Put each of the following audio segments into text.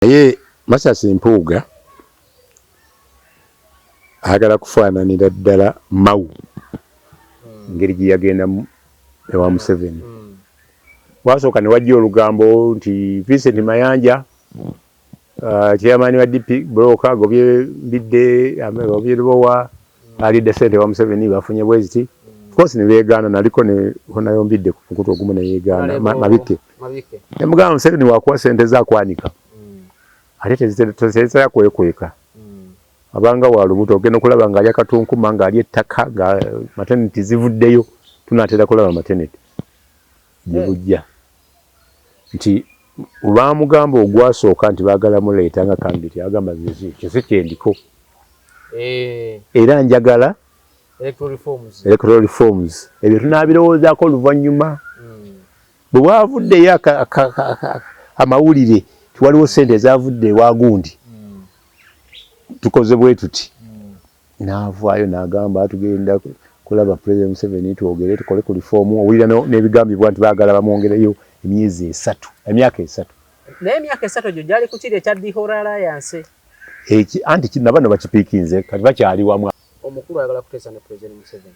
Naye Mathias Mpuuga ayagala kufaananira ddala Mao engeri gye yagendamu ewa Museveni. Wasooka ne wajja olugambo nti Vincent Mayanja, chairman wa DP Block, agobye Mbidde, agobye Lubowa, alidde ssente wa Museveni, bafunye bweziti. Of course ne beegaana, naliko ne Honayo Mbidde ku mukutu ogumu ne yeegaana Mabike. Ne mugamba Museveni wakuwa ssente ze akwanika. Ate tezitera kwekweka. Abanga wa lubuto ogenda okulaba ng'alya katunkuma, ng'alya ettaka, nga maternity zivuddeyo, tunaatera kulaba maternity gye bujja. Nti lwamugamba ogwasooka nti baagala muleeta nga candidate, agamba ekyo si kyendiko. Era njagala electoral reforms. Ebyo tunaabirowoozaako oluvannyuma. Bwe bwavuddeyo amawulire tiwaliwo ssente ezavudde ewa gundi, tukoze bwe tuti, n'avaayo n'agamba tugenda kulaba President Museveni twogere tukole ku reform. Owulira n'ebigambibwa nti baagala bamwongereyo emyezi 3, emyaka 3. Naye emyaka 3 egyo gyali ku kiri ekya The Whole Alliance. Anti nabano bakipiikinze kati bakyali wamu. Omukulu ayagala kuteesa ne President Museveni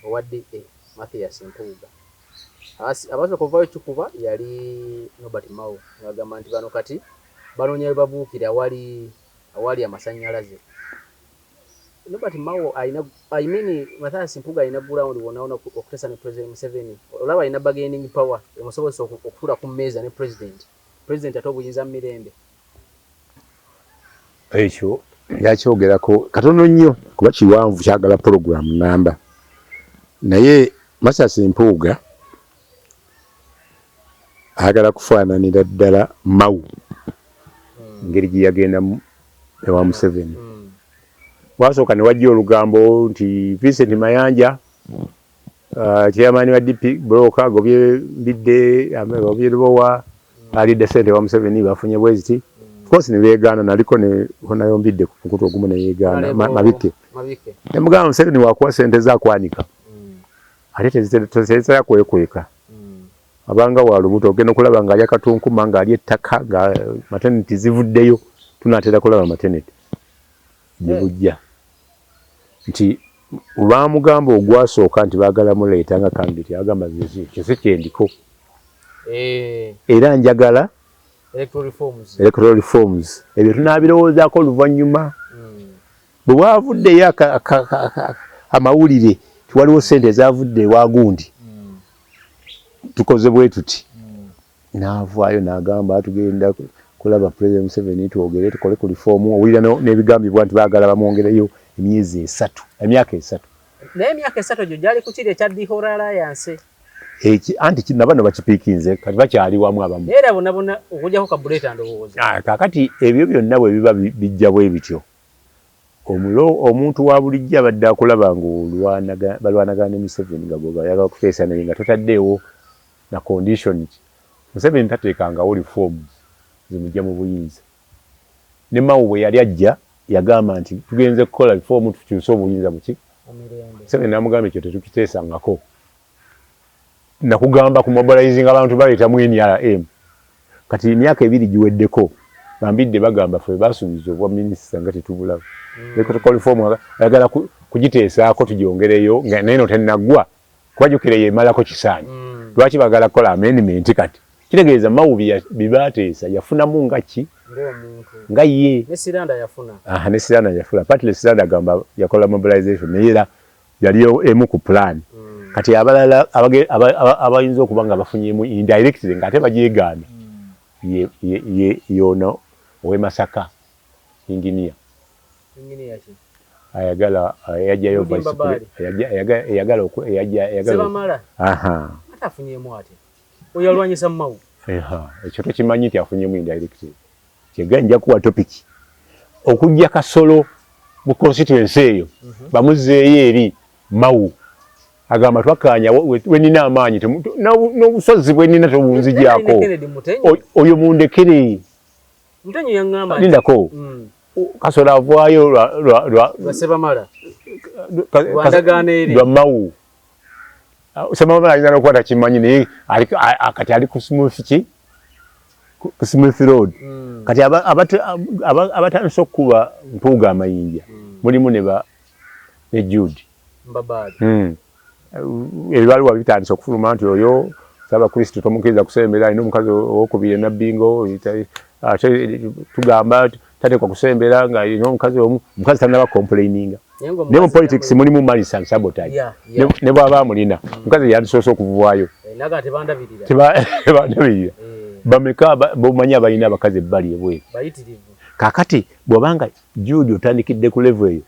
owa DA, Mathias Mpuuga. Abasooka okuvaayo kikuba yali Norbert Mao ng'agamba nti bano kati banoonya we babuukira awali amasannyalaze. Norbert Mao alina, I mean Mathias Mpuuga alina ground wonna wonna okuteesa ne President Museveni. Olaba alina bargaining power emusobozesa okutuula ku mmeeza ne President. President ate obuyinza mu mirembe. Ekyo yakyogerako katono nnyo kuba kiwanvu, kyagala program namba. Naye Mathias Mpuuga ayagala kufaananira ddala Mao engeri gye yagendamu ewa Museveni. Wasooka ne wajja olugambo nti Vincent Mayanja, chairman wa DP Block, agobye Mbidde, agobye Lubowa, alidde ssente wa Museveni, bafunye bweziti. Of course ne beegaana, naliko ne Honayo Mbidde ku mukutu ogumu ne yeegaana Mabike. Ne mugamba Museveni wakuwa ssente ze akwanika. Ate tezitera kwekweka. Abanga wa lubuto ogenda okulaba ng'alya katunkuma, ng'alya ettaka, nga maternity zivuddeyo, tunaatera kulaba maternity gye bujja. Nti lwamugamba ogwasooka nti baagala muleeta nga candidate, agamba ekyo si kyendiko. Era njagala electoral reforms. Ebyo tunaabirowoozaako oluvannyuma. Bwe bwavuddeyo amawulire tiwaliwo ssente ezavudde ewa gundi, tukoze bwe tuti, n'avaayo n'agamba tugenda kulaba President Museveni twogere tukole ku reform. Owulira n'ebigambibwa nti baagala bamwongereyo emyezi 3, emyaka 3. Naye emyaka 3 egyo gyali ku kiri ekya The Whole Alliance. Anti nabano bakipiikinze kati bakyali wamu abamu. Naye era bonna bonna okuggyako Kabuleta ndowooza. Kaakati ebyo byonna bwe biba bijja bwe bityo, omuntu wa bulijjo abadde akulaba ng'balwanagana ne Museveni nga gwe bayagala kuteesa naye nga totaddeewo na condition ki. Museveni tateekangawo reforms zimujja mu buyinza. Ne Mao bwe yali ajja yagamba nti tugenze kukola reform tukyuse obuyinza muki. Museveni n'amugamba ekyo tetukiteesangako. Nakugamba ku mobilizing abantu baleetamu NRM. Kati emyaka 2 giweddeko Bambidde bagamba ffe basuubiza obwa minisita nga tetubulaba. Electoral reform ayagala kugiteesaako tugyongereyo nga naye no tennaggwa kuba jjukira yeemalako kisaanyi. Lwaki baagala kukola amendment kati? Kitegeeza Mao bye baateesa yafunamu nga ki? Nga ye. Ne Siranda yafuna. Aha, ne Siranda yafuna. Partly Siranda agamba yakola mobilization naye era yali emu ku plan. Kati abalala abayinza okuba nga bafunyemu indirectly ng'ate bagyegaana ye yono ow'e Masaka engineer. Ayagala yajjayo vice ayagala ayagala aha ate afunyemu ate oyo alwanyisa Mao. Ekyo tokimanyi nti afunyemu indirectly. Kyega nja kuwa topic okujja Kasolo mu constituency eyo bamuzzeeyo eri Mao agamba twakkaanya wenina amaanyi n'obusozi bwenina tobunzigyako oyo mundekere. Lindako Kasolo avaayo lwa Mao. Sebamala ayinza n'okuba takimanyi naye kati ali ku smooth ki Ku Smith Road. Kati abatandise okukuba Mpuuga amayinja mulimu ne ba ne Jude Mbabaali. Ebibaluwa bitandise okufuluma nti oyo Ssaabakristo tomukkiriza kusembera, alina omukazi owokubiri e Nabbingo, ate tugamba tateekwa kusembera nga alina omukazi omu, omukazi tannaba complaininga. Naye mu politics mulimu malice and sabotage. Ne bw'aba amulina, omukazi yandisoose okuvaayo. Tebandabirira. Bameka bomanyi abalina abakazi ebbali ebweru? Kaakati bw'obanga Jude otandikidde ku level eyo,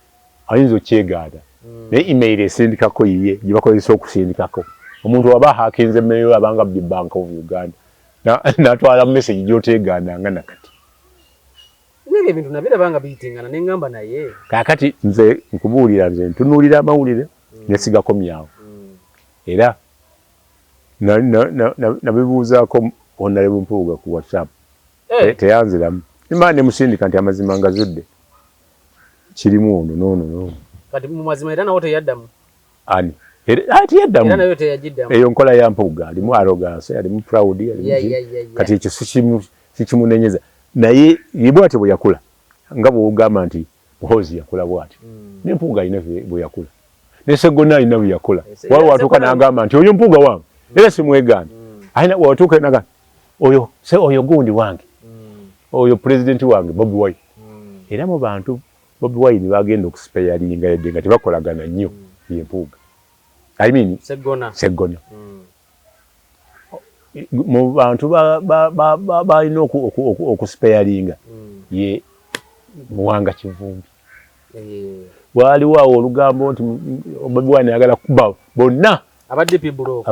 ayinza okyegaana. Naye email esindikako yiye gye bakozesa okusindikako. Omuntu waba hackinze email abanga abbye Bank of Uganda n'atwala message gy'oteegaananga nakati. Nebyo ebintu nabiraba nga biyitingana ne ŋŋamba naye. Kaakati nze nkubuulira, nze ntunuulira amawulire ne sigakomyawo. Era nabibuuzaako Honorable Mpuuga ku WhatsApp. Teyanziramu. Nimala ne musindika nti amazima ngazudde. Kirimu ono n'ono n'ono. Kati mu mazima era nawo teyaddamu. Ani? Era teyaddamu. Era nayo teyagiddamu. Eyo nkola ya Mpuuga, alimu arrogance, alimu proud, alimu kati ekyo sikimunenyeza. Naye ye bw'atyo bwe yakula, nga bw'ogamba nti Muhoozi yakula bw'atyo. Ne Mpuuga alina bwe yakula. Ne Sseggona alina bwe yakula. Waliwo watuuka n'agamba nti oyo Mpuuga wange, era simwegaana. Alina watuuka n'agamba oyo oyo gundi wange, oyo pulezidenti wange Bobi Wine. Era mu bantu Bobi Wine bagenda okuspeyaringa yadde nga tebakolagana nnyo ye Mpuuga. I mean Sseggona. Sseggona. Mu bantu balina okuspeyaringa ye Muwanga Kivumbi. Waaliwo awo olugambo nti Bobi Wine ayagala kuba bonna aba DP block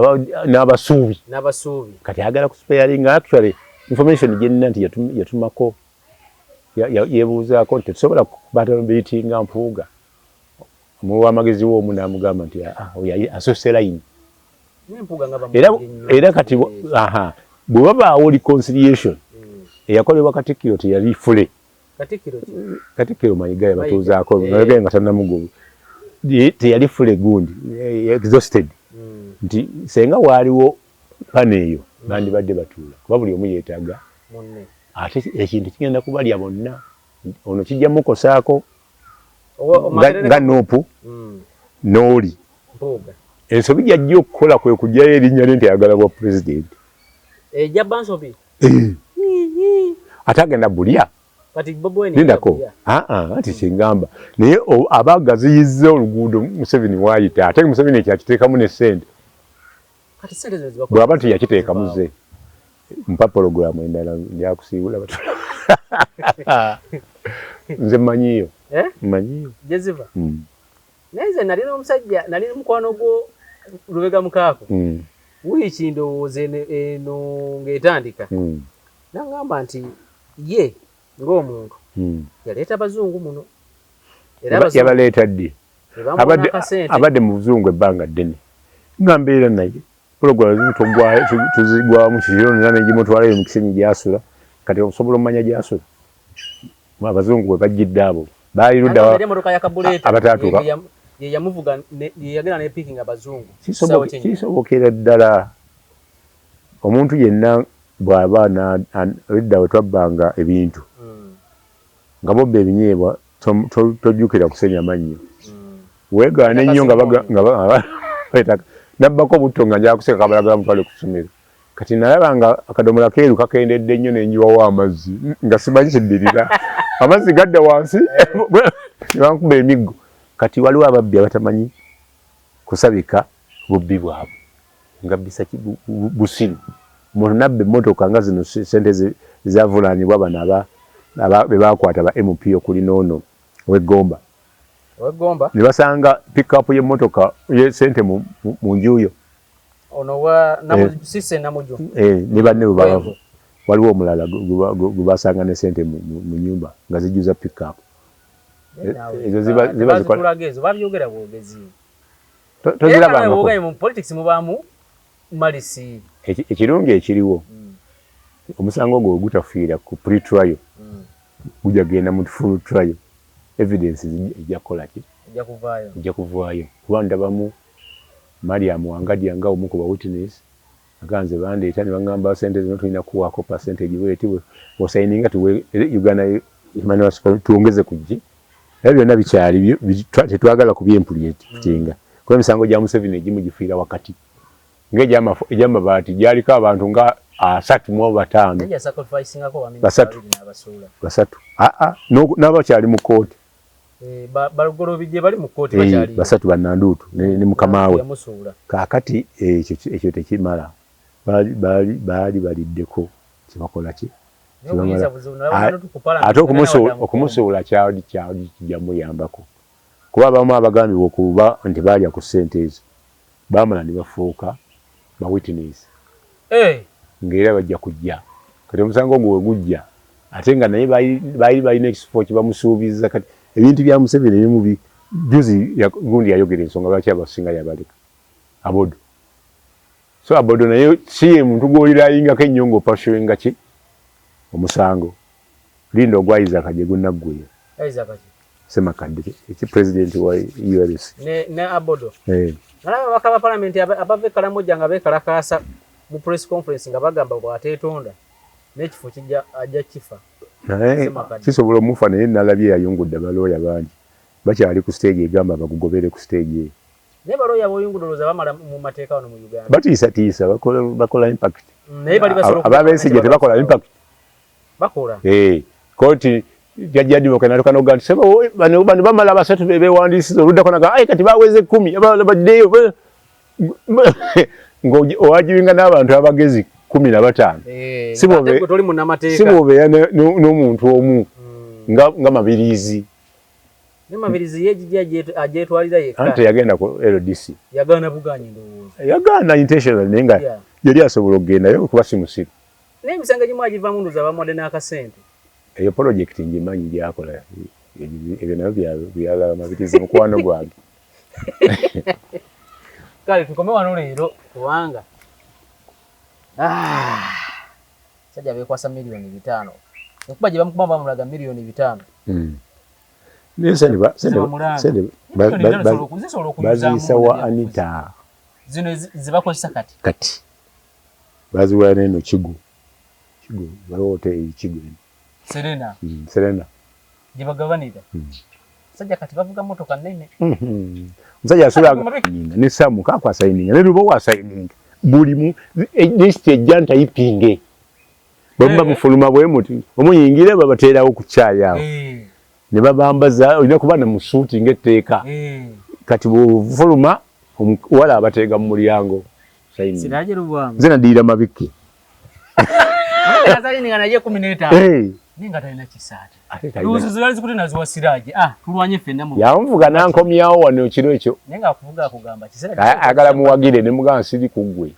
n'abasuubi. N'abasuubi. Kati ayagala kuspeyaringa. Actually information gye nnina nti yatumako yeebuuzaako nti tetusobola kubatabiitinga Mpuuga. Omuwi w'amagezi we omu n'amugamba nti oyo asusse layini. Era kati bwe wabaawo reconciliation eyakolebwa Katikkiro teyali fule. Katikkiro Mayiga yabatuuzaako Mayiga nga tannamugoba. Teyali fule gundi exhausted nti senga waaliwo pano eyo bandibadde batuula kuba buli omu yeetaaga ate ekintu kigenda kubalya bonna. Ono kijja mukosaako nga Nuupu n'oli. Ensobi gy'ajja okukola kwe kuggyayo erinnya lye nti ayagala bwa pulezidenti. Ejja bba nsobi? Ate agenda bulya. Lindako. Anti kye ngamba. Naye aba agaziyizza oluguudo Museveni w'ayita ate Museveni ekyo akiteekamu ne ssente. Bw'aba teyakiteekamu ze mpa pologulaamu endala njakusiibula batula. Nze mmanyiiyo. Mmanyiiyo. Gye ziva? Naye nze nali n'omusajja, nali mukwano gwo Lubega Mukaako. Wiiki ndowooza eno ng'etandika. N'aŋŋamba nti ye ng'omuntu yaleeta abazungu muno. Yabaleeta ddi? Abadde mu buzungu ebbanga ddene nga mbeera naye pulogulaamu zimu tuzigwamu kiro nina negimutwalayo mu Kisenyi gy'asula. Kati osobola omanya gy'asula abazungu bwe bajjidde abo baali ludda abataatuuka kisobokera ddala omuntu yenna bw'aba edda we twabbanga ebintu nga bobba ebinyeebwa tojjukira kusenya mannyo. Weegaana ennyo nga nabbako butto nga njagala kuseka kabalagala mutwale ku ssomero. Kati nalaba nga akadomola keeru kakendedde nnyo ne njiwawo amazzi nga simanyi kiddirira. Amazzi gadda wansi ne bankuba emiggo. Kati waliwo ababbi abatamanyi kusabika bubbi bwabwe. Nga bisa busiru. Omuntu nabba emmotoka nga zino ssente ezavunaanibwa bano be baakwata ba MP okuli n'ono ow'e Gomba. Ne basanga pickup y'emmotoka ye ssente mu nju yo. Ono wa Cissy Namujju. Ne banne bwe bava. Waliwo omulala gwe basanga ne ssente mu nnyumba nga zijjuza pickup. Ezo ziba zikola. Ezo babyogera bwogezi. Tozirabangako. Mu politics mubaamu malisi. Ekirungi ekiriwo omusango ogwo bwe gutafiira ku pre-trial gujja kugenda mu full trial. Evidence ejja kukola ki? Ejja kuvaayo. Kuba ndabamu Mariam Wangadya nga omu ku ba witness. Aganze bandeeta ne baŋŋamba sente zino tulina kuwaako percentage bweti, osayininga tuwe Uganda Human Rights tuwongeze ku ggi. Era byonna bikyali tetwagala kubyempulitinga kuba emisango gya Museveni egimu gifiira wakati, ng'egyamabaati gyaliko abantu nga 35, 3, 3 aa n'abakyali mu kkooti. 3 bannanduutu ne mukama we. Kaakati ekyo tekimala, baali baliddeko kyebakola ki, ate okumusuula kyali kijja muyambako, kuba abamu abagambibwa okuba nti baalya ku ssente ezo baamala ne bafuuka ba witness ng'era bajja kujja. Kati omusango ogwo we gujja ate nga naye baali balina ekifo kye bamusuubiza. Kati ebintu bya Museveni ebimu, juzi gundi yayogera ensonga lwaki abasinga yabaleka Abodo. So Abodo naye si ye muntu gw'olirayingako ennyo ng'opursuinga ki omusango. Linda ogwa Isaac gye gunaggweera. Ssemakadde eki president wa ULC. Ne Abodo. Nalaba ababaka ba palamenti abava e Karamoja nga beekalakaasa mu press conference nga bagamba bw'ateetonda n'ekifo kijja ajja kifa. Naye kisobola omufa, naye nalabye yayungudde balooya bangi bakyali ku stage egamba bagugobere ku stage eyo. Naye balooya b'oyungudde olowooza bamala mu mateeka wano mu Uganda? Batiisatiisa, bakola impact. Naye bali basobola Aba Besigye tebakola impact. Bakola. Kooti jajja Divoka natuka noga nti sebo bano bano bamala 3 bebewandiisiza oluddako naga ayi kati baweze 10 abalala baddeyo ng'owagiwinga n'abantu abagezi 15. Si bw'obeera n'omuntu omu nga Mabirizi. Ne Mabirizi ye gijja agyetwalira yekka. Anti yagenda ku LDC. Yagaana bugaanyi ndowooza. Yagaana intentionally naye nga yali asobola okugendayo kuba si musiru. Naye emisango egimu agivaamu ndowooza bamuwadde n'akasente. Eyo project ngimanyi gyakola, ebyo nabyo byalaba Mabirizi mukwano gwange. Kale tukome wano leero kubanga sajja beekwasa 5 miliyoni. Enkuba gye bamukuba bamulaga 5 miliyoni. Naye sente baziisa wa Anita. Zino zebakozesa kati. Kati baziwera neno Kigo, Kigo waliwo hoteri Kigo eno. Serena. Serena. Gye bagabanira. Sajja kati bavuga motoka nnene. Omusajja asula ne Samu kako asayininga ne Lubowa asayininga buli mu list ejja ntayipinge bwe muba mufuluma bwe muti omuyingira babateerawo ku kyayi awo ne babambaza, olina kuba na musuuti ng'etteeka. Kati bw'ofuluma omuwala abateega mu mulyango. Nze nadirira Mabikke. Naye 15 naye nga talina kisaati. Yanvuga nankomyawo wano ekiro ekyo. Naye ng'akuvuga akugamba agala muwagire ne mugamba siri ku ggwe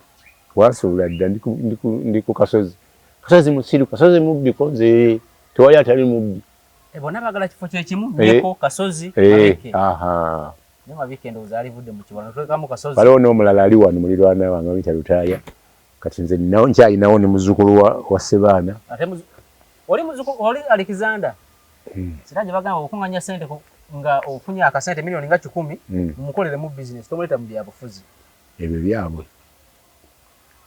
wansuula dda, ndi ku kasozi, kasozi musiru, kasozi mubbi, ko nze tewali atali mubbi. Bonna baagala kifo kyekimu, Nyeko, Kasozi, Mabike. Naye Mabike ndowooza alivudde mu kiwano twekamu Kasozi. Waliwo n'omulala ali wano mulirwana wange bamuyita Lutaaya. Kati nze nkyalinawo ne muzzukulu wa Ssebaana. Ate oli muzzukulu oli Alexander. Siraje bagamba okunganya sente nga ofunye akasente miliyoni nga 100, mumukolere mu business, tomuleeta mu byabufuzi. Ebyo byabwe.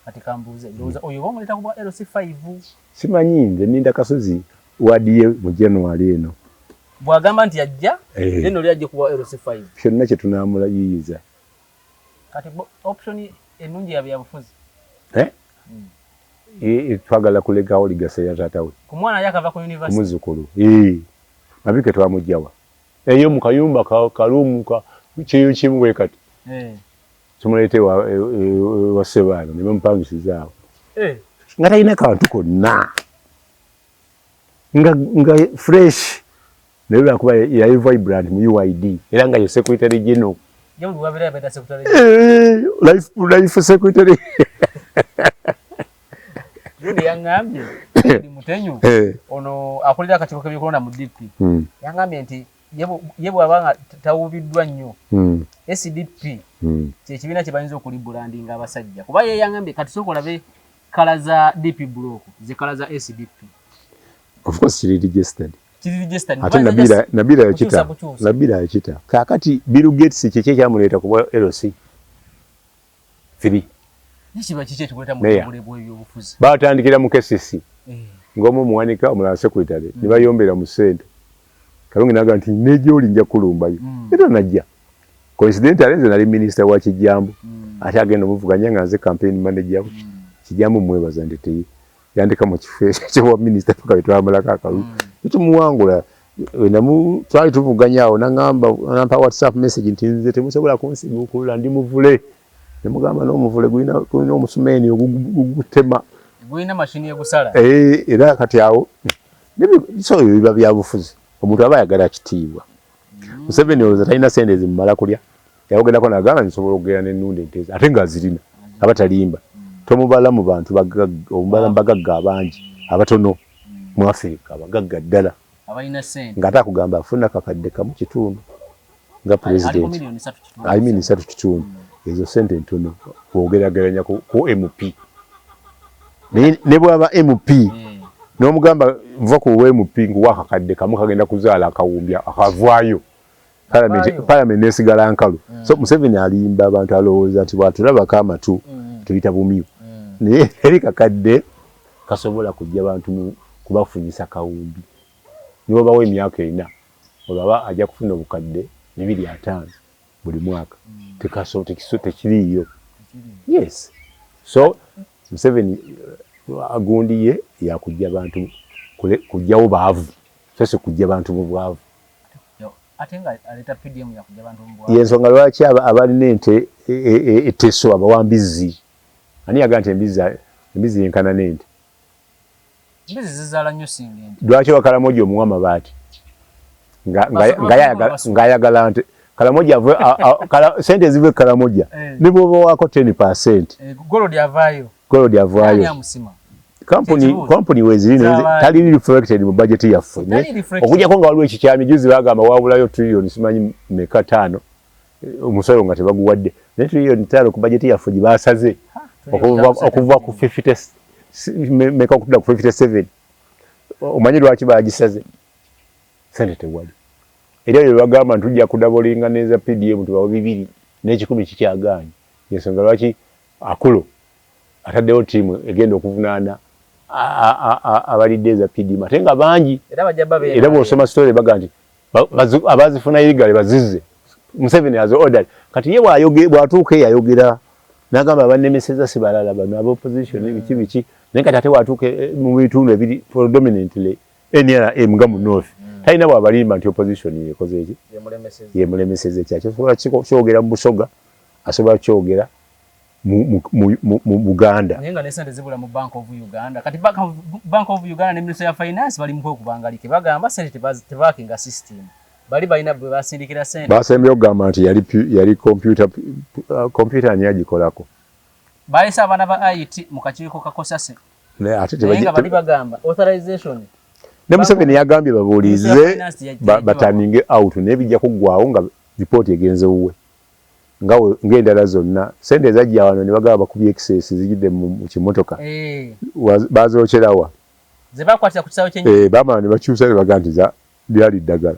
Kati kambuuze, ndowooza oyo oba omuleeta ku bwa LC5? Simanyi, nze ninda Kasozi wadiye mu January eno. Bw'agamba nti ajja, then oli ajje ku bwa LC5. Kyonna kye tunaamulayiyiza. Kati option ennungi ya byabufuzi. Eh? Twagala kulekawo legacy ya taata we. Ku mwana yakava ku university. Muzzukulu. Mabike twamuggyawa eyo mu kayumba kaluumu ka kyeyo kimu bwe kati. Tumuleete wa Ssebaana ne bamupangisiza awo nga talina kantu konna, nga fresh, naye lwakuba yali vibrant mu UYD era nga ye secretary general, life secretary. Gundi yaŋŋambye ndi Mutenyu ono akulira akakiiko k'ebyokulonda mu DP, yaŋŋambye nti ye bw'aba nga tawubiddwa nnyo, SDP kyekibiina kye bayinza okurebrandinga abasajja, kuba ye yaŋŋambye kati sooka olabe colour za DP block ze colour za SDP. Of course kiri registered. Kiri registered. Ate Nabira yakita, Nabira yakita. Kaakati Bill Gates kiki ekyamuleeta ku bwa LC 3? Kiba kiki ekikuleeta mu butongole bw'ebyobufuzi? Baatandikira mu KCC ng'omu muwanika, omulala secretary, ne bayombera mu ssente. Kalungi n'agamba nti ne gy'oli nja kukulumbayo. Era najja. Coincidentally nze nali minisita wa Kijjambu, ate agenda omuvuganya nga nze campaign manager we. Kijjambu mwebaza nti teyi yandeka mu kifo ekyo ky'obwa minisita paka lwe twamalako akalulu. Ne tumuwangula. Namu twali tuvuganya awo n'aŋŋamba, n'ampa WhatsApp message nti nze temusobola kunsiguukulula ndi muvule. Ne mugamba n'omuvule gulina omusumeeni ogugutema. Gulina mashini egusala. Era kati awo so ebyo biba bya bufuzi. Omuntu aba ayagala kitiibwa. Museveni olowooza talina ssente zimumala kulya. Yayogerako n'agamba nsobola okugenda ne nnunda ente ze ate ng'azirina, aba talimba. Tomubala mu bantu bagagga, omubala mu bagagga abangi abatono mu Africa, abagagga ddala. Abalina ssente. Ng'ate akugamba afuna kakadde kamu kitundu nga pulezidenti. Ali milioni ssatu kitundu. Ezo ssente ntono bw'ogeraageranya ku MP. Naye ne bw'aba MP n'omugamba nva ku MP nkuwa akakadde kamu kagenda kuzaala akawumbi akavaayo. Parliament nesigala nkalu. So Museveni alimba abantu, alowooza nti bw'atulabako amatu tuyita bumyu. Naye eri kakadde kasobola kujja bantu kubafunyisa kawumbi. Ne bw'obawa emyaka 4 olwo aba ajja kufuna obukadde 250 buli mwaka. Tekiriiyo. Yes. So Museveni agundi ye yakujja bantu kujjawo baavu, so si kujja bantu mu bwavu. Ate nga aleeta PDM yakujja bantu mu bwavu. Yensonga lwaki abalina ente eteso abawa mbizzi. Ani yagamba nti embizzi yenkana n'ente? Embizzi zizaala nnyo singa ente. Lwaki owa Karamoja omuwa amabaati? Ng'ayagala nte Karamoja sente eziva e Karamoja ne bw'oba waako 10%. Gold avaayo. Gold avaayo. Kampuni weeziri tali reflected mu budget yaffe. Okuggyako nga waliwo ekikyamye, juzi bagamba wabulayo trillion simanyi meka 5 omusolo nga tebaguwadde. Naye trillion 5 ku budget yaffe gye baasaze okuva ku 50 meka okudda ku 57. Omanyi lwaki baagisaze? Sente tewali. Era ebyo bagamba nti tujja kudabolinga n'eza PDM tubawe 2 n'ekikumi kikyagaanye. Ensonga lwaki Akulo ataddewo ttiimu egenda okuvunaana abalidde eza PDM ate nga bangi. Era bw'osoma story baga nti abazifuna illegally bazizze. Museveni has ordered. Kati ye bw'atuuka eyo ayogera n'agamba abannemeseza si balala bano aba opposition biki biki. Naye kati ate bw'atuuka mu bitundu ebiri predominantly NRM nga mu North, talina bw'abalimba nti opposition yekoze eki yemulemeseza. Ekyo asobola kyogera mu Busoga, asobola kyogera mu Buganda. Naye nga ne sente zibula mu Bank of Uganda. Kati Bank of Uganda ne Ministry ya Finance bali mu kwekubangalike, bagamba sente tebakinga system. Bali balina bwe basindikira sente. Basembye okugamba nti yali computer ani agikolako. Balese abaana ba IT mu kakiiko ka COSASE. Naye nga bali bagamba authorization. Ne Museveni yagambye babuulize bataninge out, naye bijja kuggwawo nga ripooti egenze wuwe. Ng'endala zonna sente ezajja wano ne bagamba bakubye excess zijjudde mu kimotoka, bazookerawa? Ze bakwatira ku kisaawe ky'ennyonyi. Baamala ne bakyusa ne bagamba nti lyali ddagala.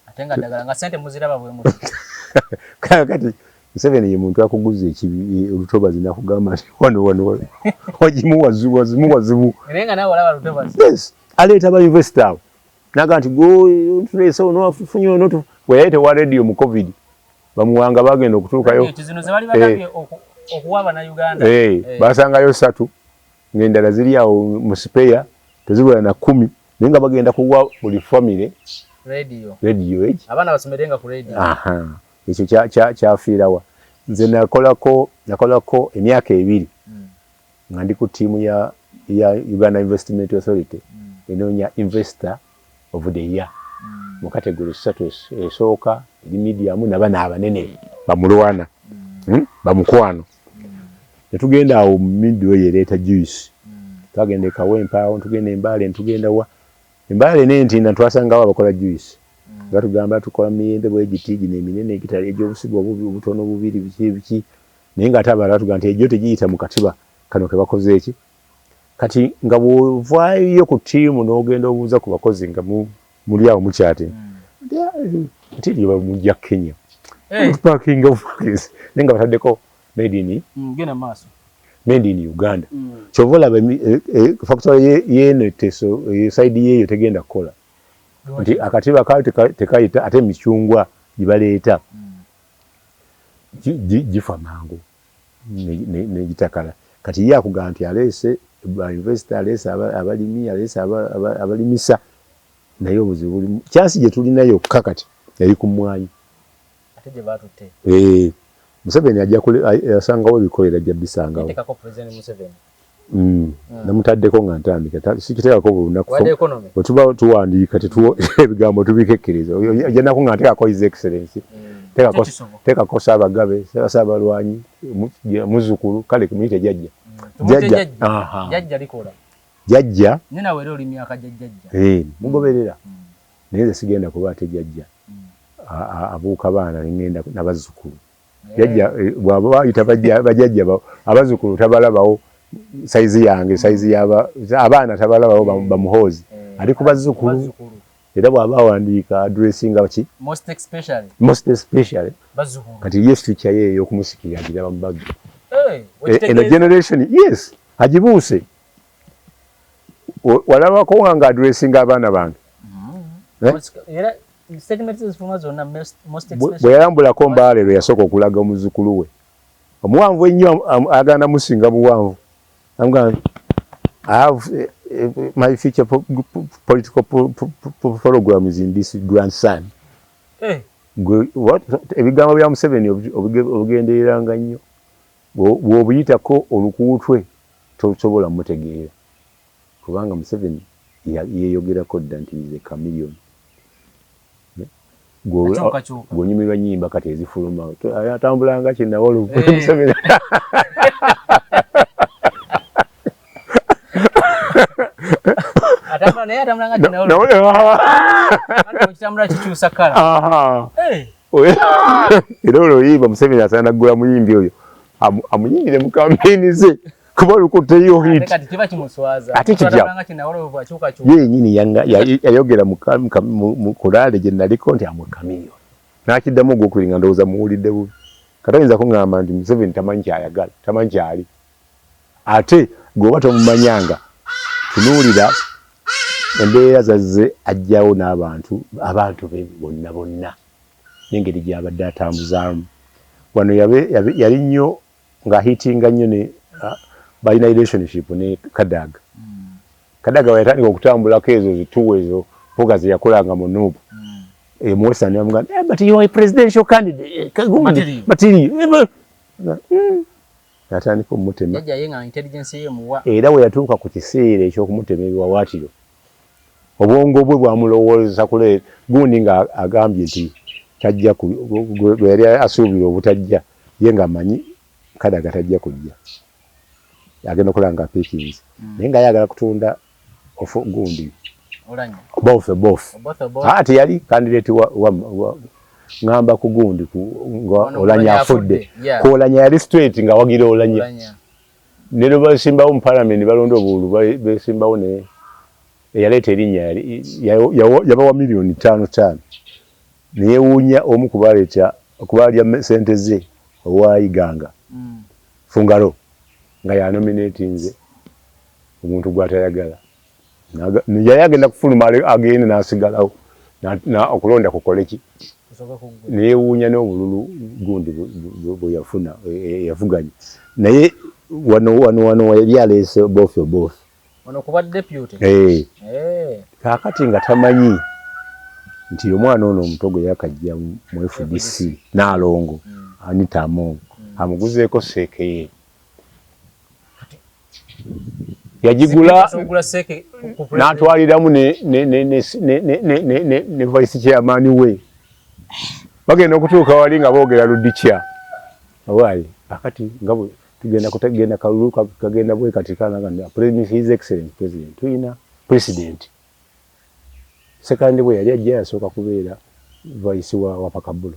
Ate nga ddagala nga sente muziraba bwe muti. Kati Museveni ye muntu akuguza ekibi olutobazi n'akugamba nti wano wano wagimu wazibu wazimu wazibu. Naye nga naawe olaba lutobazi. Yes, aleeta ba investor abo. N'agamba nti go tuleese ono afunye ono bwe yali tewa radio mu COVID bamuwanga bagenda okutuukayo. Zino ze bali bagambye okuwa Bannayuganda. Basangayo 3 ng'endala ziri awo mu spare tezibula na 10 naye nga bagenda kuwa buli family radio. Radio egi. Abaana basomerenga ku radio. Ekyo kyafiirawa. Nze nakolako emyaka 2 nga ndi ku ttiimu ya Uganda Investment Authority enoonya investor of the year mu category 3 esooka eri medium n'abaana abanene bamulwana bamukwano. Ne tugenda awo mu midway ereeta juice. Twagenda e Kawempe awo, tugenda e Mbale, tugenda wa Embale n'Entinda twasangawo abakola juice. Batugamba tukola miyembe bwe giti gino eminene egitali egy'obusigo obutono bubiri biki biki. Naye ng'ate abalala batugamba nti egyo tegiyita mu katiba kano ke bakoze eki. Kati nga bw'ovaayo ku ttiimu n'ogenda obuuza ku bakozi nga muli awo mukyate. Nti lye bamujja Kenya. Tupakinga bupakisi. Naye nga bataddeko made in. Genda maaso. Made in Uganda. Kyova olaba factory yeno Teso, side yeeyo tegenda kukola nti akatiba kaayo tekayita, ate emicungwa gibaleeta gifa mangu negitakala. Kati ye akugamba nti aleese ba investor, aleese abalimi, aleese abalimisa, naye obuzibu bulimu. Chance gye tulina yokka kati eri ku mmwanyi. Ate gye baatutte. Museveni ajja asangawo ebikolera, ajja bisangawo. Yateekako President Museveni. Namutaddeko nga ntandika, sikiteekako buli lunaku. Wadde economy. Bwe tuba tuwandiika ebigambo tubikekkereza. Ojja naku nga nteekako His Excellency, Tekisoboka. teekako Ssaabagabe, Ssaabalwanyi, muzzukulu, kale muyite jjajja. Tumuyite Jjajja. Jjajja. Aha. Jjajja likola. Jjajja. Naye nawe era oli myaka gya jjajja. Mugoberera. Naye nze sigenda kuba ate jjajja. Abuuka baana ne ŋŋenda n'abazzukulu. Jjajja, bw'aba bayita bajjajja abazzukulu tabalabawo sayizi yange, sayizi y'aba abaana tabalabawo bamuhoozi. Ali ku bazzukulu. Bazzukulu. Era bw'aba awandiika addressinga ki? Most especially. Most especially. Bazzukulu. Kati ye future ye ey'okumusikira agiraba mu bazzukulu. Okitegeeza? Eno generation, yes, agibuuse. Walabako nga addressinga abaana bange. Era statement zifuluma zonna, most especially. Bwe yalambulako Mbale lwe yasooka okulaga omuzzukulu we. Omuwanvu ennyo, agenda musinga buwanvu. Amugamba, I have my future political program is in this grandson. Gwe, what? Ebigambo bya Museveni obigendereranga nnyo. Bw'obuyitako olukuutwe tosobola mutegeera. Kubanga Museveni yeeyogerako dda nti is a chameleon. Akyukakyuka. Gw'onyumirwa nnyimba kati ezifuluma. Atambulanga kinnawolovu. Museveni. Atambula naye atambula nga kinnawolovu. Anti okitambula kikyusa kkala. Era oluyimba Museveni asaana kugula muyimbi oyo amuyimbire mu kampeyini ze, kuba lukutteyo hit. Ate kati kiba kimuswaza. Ate kitya? Atambula nga kinnawolovu akyukakyuka. Ye yennyini yayogera mu kulaale gye naliko nti amwe chameleon. N'akiddamu ogwokubiri nga ndowooza muwulidde bubi. Kati oyinza kuŋŋamba nti Museveni tamanyi ky'ayagala, tamanyi ky'ali. Ate gwe oba tomumanyanga, tunuulira embeera zazze ajjawo n'abantu, abantu be bonna bonna n'engeri gy'abadde atambuzaamu. Wano yali nnyo ng'ahitinga nnyo ne balina relationship ne Kadaga. Kadaga bwe yatandika okutambulako ezo zituwa ezo mpuga ze yakolanga mu Nuupu. Muwesani yamugamba, but you are a presidential candidate. Gundi, Material. material. Yatandika omutema. Jjajja ye nga intelligence ye muwa. Era bwe yatuuka ku kiseera eky'okumutema ebiwaawaatiro, obwongo bwe bwamulowoozesa kule gundi nga agambye nti tajja gwe yali asuubira obutajja, ye ng'amanyi Kadaga tajja kujja. Agenda okulaba nga pickings. Naye ng'ayagala kutunda ofu gundi. Olanya. Both, both. Both, both. Teyali candidate wa ngamba ku gundi ku nga Ono Olanya Olanya afudde. afudde, yeah. Ku Olanya yali straight nga wagira Olanya. Olanya. Ne lwe basimbawo mu parliament balonda obululu, besimbawo ne eyaleeta erinnya yabawa miliyoni ttaano ttaano. Ne yeewuunya omu ku baleeta, ku baalya ssente ze owa Iganga. Fungaro nga yanominatinze omuntu gw'atayagala. Yali agenda kufuluma agende n'asigalawo. Okulonda kukole ki? Kusobola kuggwa. Ne yeewuunya n'obululu gundi bwe yafuna, yavuganya. Naye wano yali aleese both both. Wano kuba deputy. Kaakati nga tamanyi nti omwana ono omuto gwe yakajja mu FDC n'alongo, Anita Among, amuguzeeko seeke ye. Yagigula Zigula seeke ku president. n'atwaliramu ne vice chairman we. Bagenda okutuuka wali nga boogera ludikya. Owaaye, akati nga bwe tugenda kutagenda kalulu kagenda bwe kati kana kana President, His Excellency President, tulina President. Sekandi bwe yali ajja yasooka kubeera vice wa Pakabulo.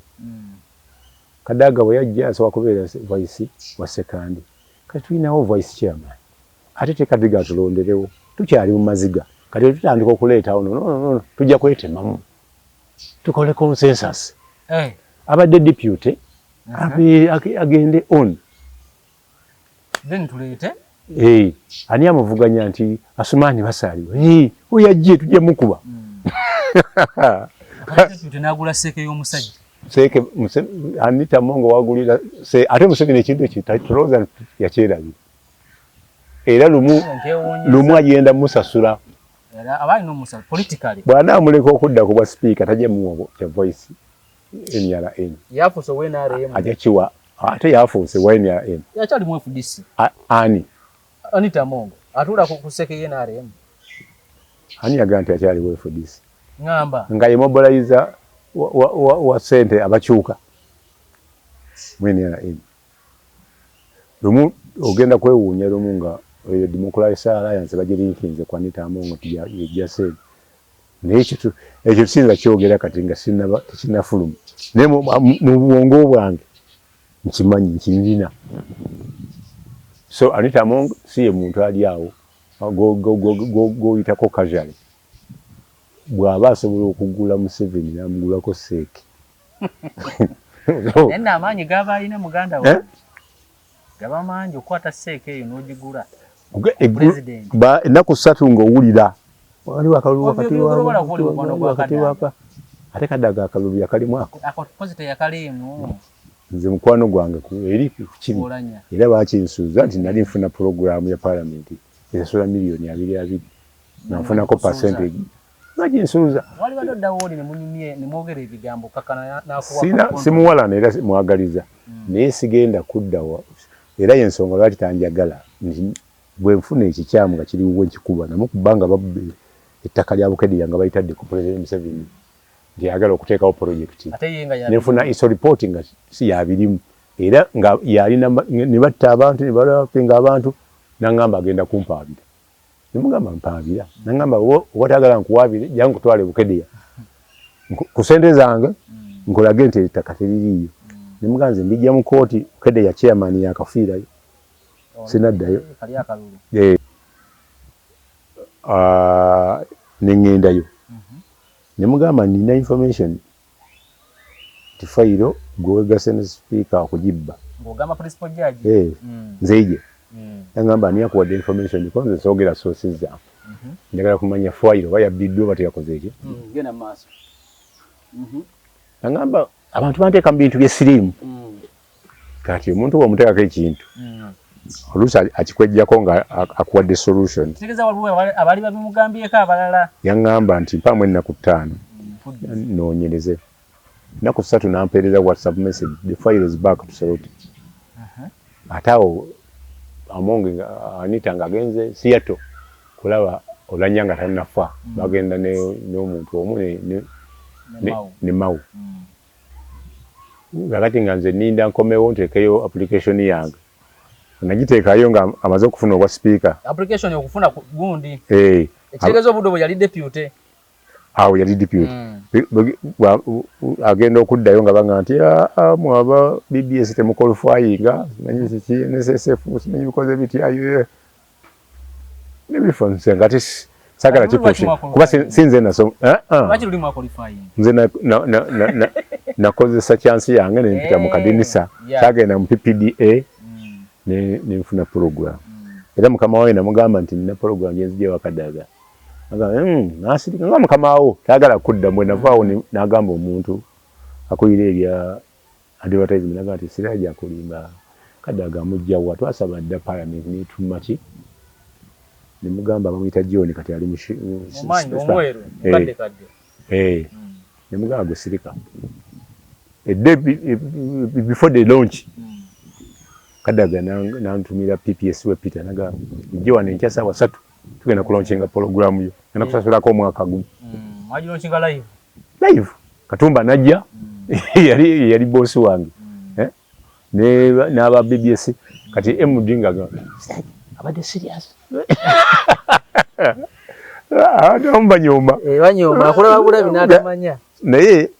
Kadaga bwe yajja yasooka kubeera vice wa Sekandi. Kati tulinawo vice chairman. Ate tekadiga tulonderewo. Tukyali mu maziga. Kati tutandika okuleetawo no, no, no, no, tujja kwetemamu. Tukole consensus. Abadde deputy, agende on. Then tuleete Ani amuvuganya nti Asumaani Basaaliwa, oyo ajje tujja mukuba. Nagula seeke y'omusajja. Seeke Anita Among wagulira ate Museveni ekintu ekyo tolowooza yakyerabira, era lumu lumu agenda musasula. Bw'anaamuleka okudda ku bwa sipiika, tajja muwa kya voice NRM. Yafuuse owa NRM. Ajja kiwa, ate yafuuse wa NRM. Yakyali mu FDC. Ani? Anita Among atuula ku seeke ye NRM. Ani yagamba nti akyali wa FDC? Ngamba nga ye mobilizer wa sente abakyuka mu NRM. Lumu ogenda kwewuunya, lumu nga eyo Democratic Alliance bagirinkinze ku Anita Among nti yejja sente, naye ekyo siyinza kyogera kati nga sinaba, tekinnafuluma, naye mu bwongo bwange nkimanyi nkirina. So Anita Among si ye muntu ali awo goyitako casually. Bw'aba asobola okugula Museveni n'amugulako seeke. Naye nno amaanyi gaba alina, muganda Eh? wange, gaba mangi okukwata seeke eyo n'ogigula. Ennaku 3 ng'owulira waliwo akalulu wakati Obyogerwa kuba oli mukwano gwa wakati Kadaga. Ate Kadaga akalulu yakalimu ako. Ako kozi teyakaliimu. Nze mukwano gwange eri kiri. Olanya. Era bakinsuuza nti nali nfuna puroguramu ya palamenti esasula miliyoni 22 nga nfunako percentage, bakinsuuza. Wali badde oddawo oli ne munyumye ne mwogera ebigambo kakana n'akuwa. Sina simuwalana era mwagaliza, naye sigenda kuddawa, era yensonga lwaki tanjagala, nti bwe nfuna ekikyamu nga kiri wuwe nkikuba. Namukuba nga babba ettaka lya Bukedea nga balitadde ku President Museveni nti ayagala okuteekawo projekiti. Ate ye nga Nenfuna ISO report nga si yabirimu, era nga yalina ne batta abantu ne balapinga abantu, nangamba agenda kumpaabira. Nemugamba mpaabira, nangamba oba tayagala nkuwaabire, jangu kutwala e Bukedea ku sente zange nkulage nti ettaka teririiyo. Nemugamba nze ndijja mu kooti, Bukedea chairman yakafiirayo, sinaddayo. Kali akalulu. Neŋŋendayo nemugamba nina information nti fayiro gwewegase ne sipiika okugibba. Ng'ogamba principal judge? Eh, nzeije. Nagamba ani akuwadde information, ko nze soogera sources zange, njagala kumanya fayiro oba yabbiddwa oba teyakoze ekyo. Genda mu maaso. Nagamba abantu banteeka mu bintu byesiriimu. Kati omuntu bw'omuteekako ekintu, oluusi akikwejjako nga akuwadde solution. Kitegeeza waliwo abaali babimugambyeko abalala. Yaŋŋamba nti mpaamu ennaku 5 noonyereze. Ennaku 3 n'ampeereza WhatsApp message, "The file is back to Soroti." Ate awo Among Anita ng'agenze Seattle kulaba Olanya nga tannafa, bagenda n'omuntu omu ne Mao. Kakati nga nze nninda nkomewo nteekeyo application yange, nagiteekayo nga amaze okufuna obwa sipiika. Application okufuna gundi. Eh. Ekitegeeza obudde obwo yali deputy. Awo yali deputy. Agenda okuddayo nga banga nti, "Ah, mwaba BBS temuqualifyinga, simanyi kiki NSSF, simanyi bikoze bitya." Nebifo nze nga saagala kipushe kuba sinze nasoma. Lwaki luli mwaqualifying? Nze nakozesa chance yange nempita mu kadinisa, kyagenda mu PPDA nenfuna program. Era mukama wange namugamba nti nina program gyenzija wakadaga. Nasirika nga mukama wo tayagala kudda. Bwe navaawo n'agamba omuntu akulira ebya advertisement, nagamba nti Siraje akulimba, Kadaga amugjawa, twasaba dda parliament netuma ki. Nemugamba bamuyita John, kati ali mu omweru mukadde kadde. Eh. Nemugamba gwe sirika. A day before the launch, Kadaga nantumira PPS we Peter, naga ijje wano enkya saawa 3, tugenda kulaunchinga program yo, ngenda kusasulako omwaka gumu. Mwagilaunchinga live? Live. Katumba najja, yali boss wange, eh? N'aba BBS. Kati MD nga abadde serious, abantu abamu banyooma. Eh, banyooma, akulaba bulabi n'atamanya. Naye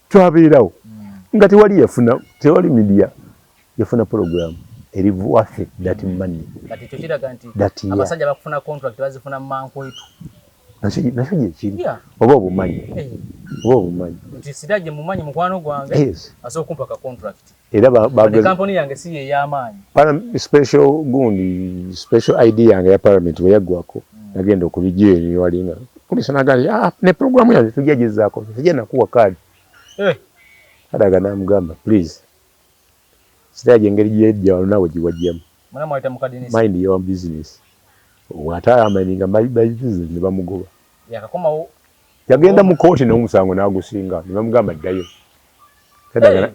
twabeerawo nga tewali yafuna, tewali media yafuna program eri worth that money. Kati ekyo kiraga nti That year. abasajja bakufuna contract bazifuna mu mankwetu. Nakyo gyekiri. Oba obumanyi, oba obumanyi. Nti Siraje mumanyi mukwano gwange, Yes. asobola okumpa ka contract. Era Wadde kampuni yange si ye y'amaanyi. Special gundi, special ID yange ya parliament bwe yaggwako, nagenda okubijja walinga komisona agamba, "Ah, ne programu yange tujja gizaako, sijja nakuwa kaadi." Kadaga namugamba, "Please, Siraje, engeri gyejja wano naawe giwajjamu." Mwana mwayita mu kadinisa. "Mind your business." Ate amindinga my business, ne bamugoba. Yakakomawo. Yagenda mu kooti n'omusango n'agusinga, ne bamugamba ddayo.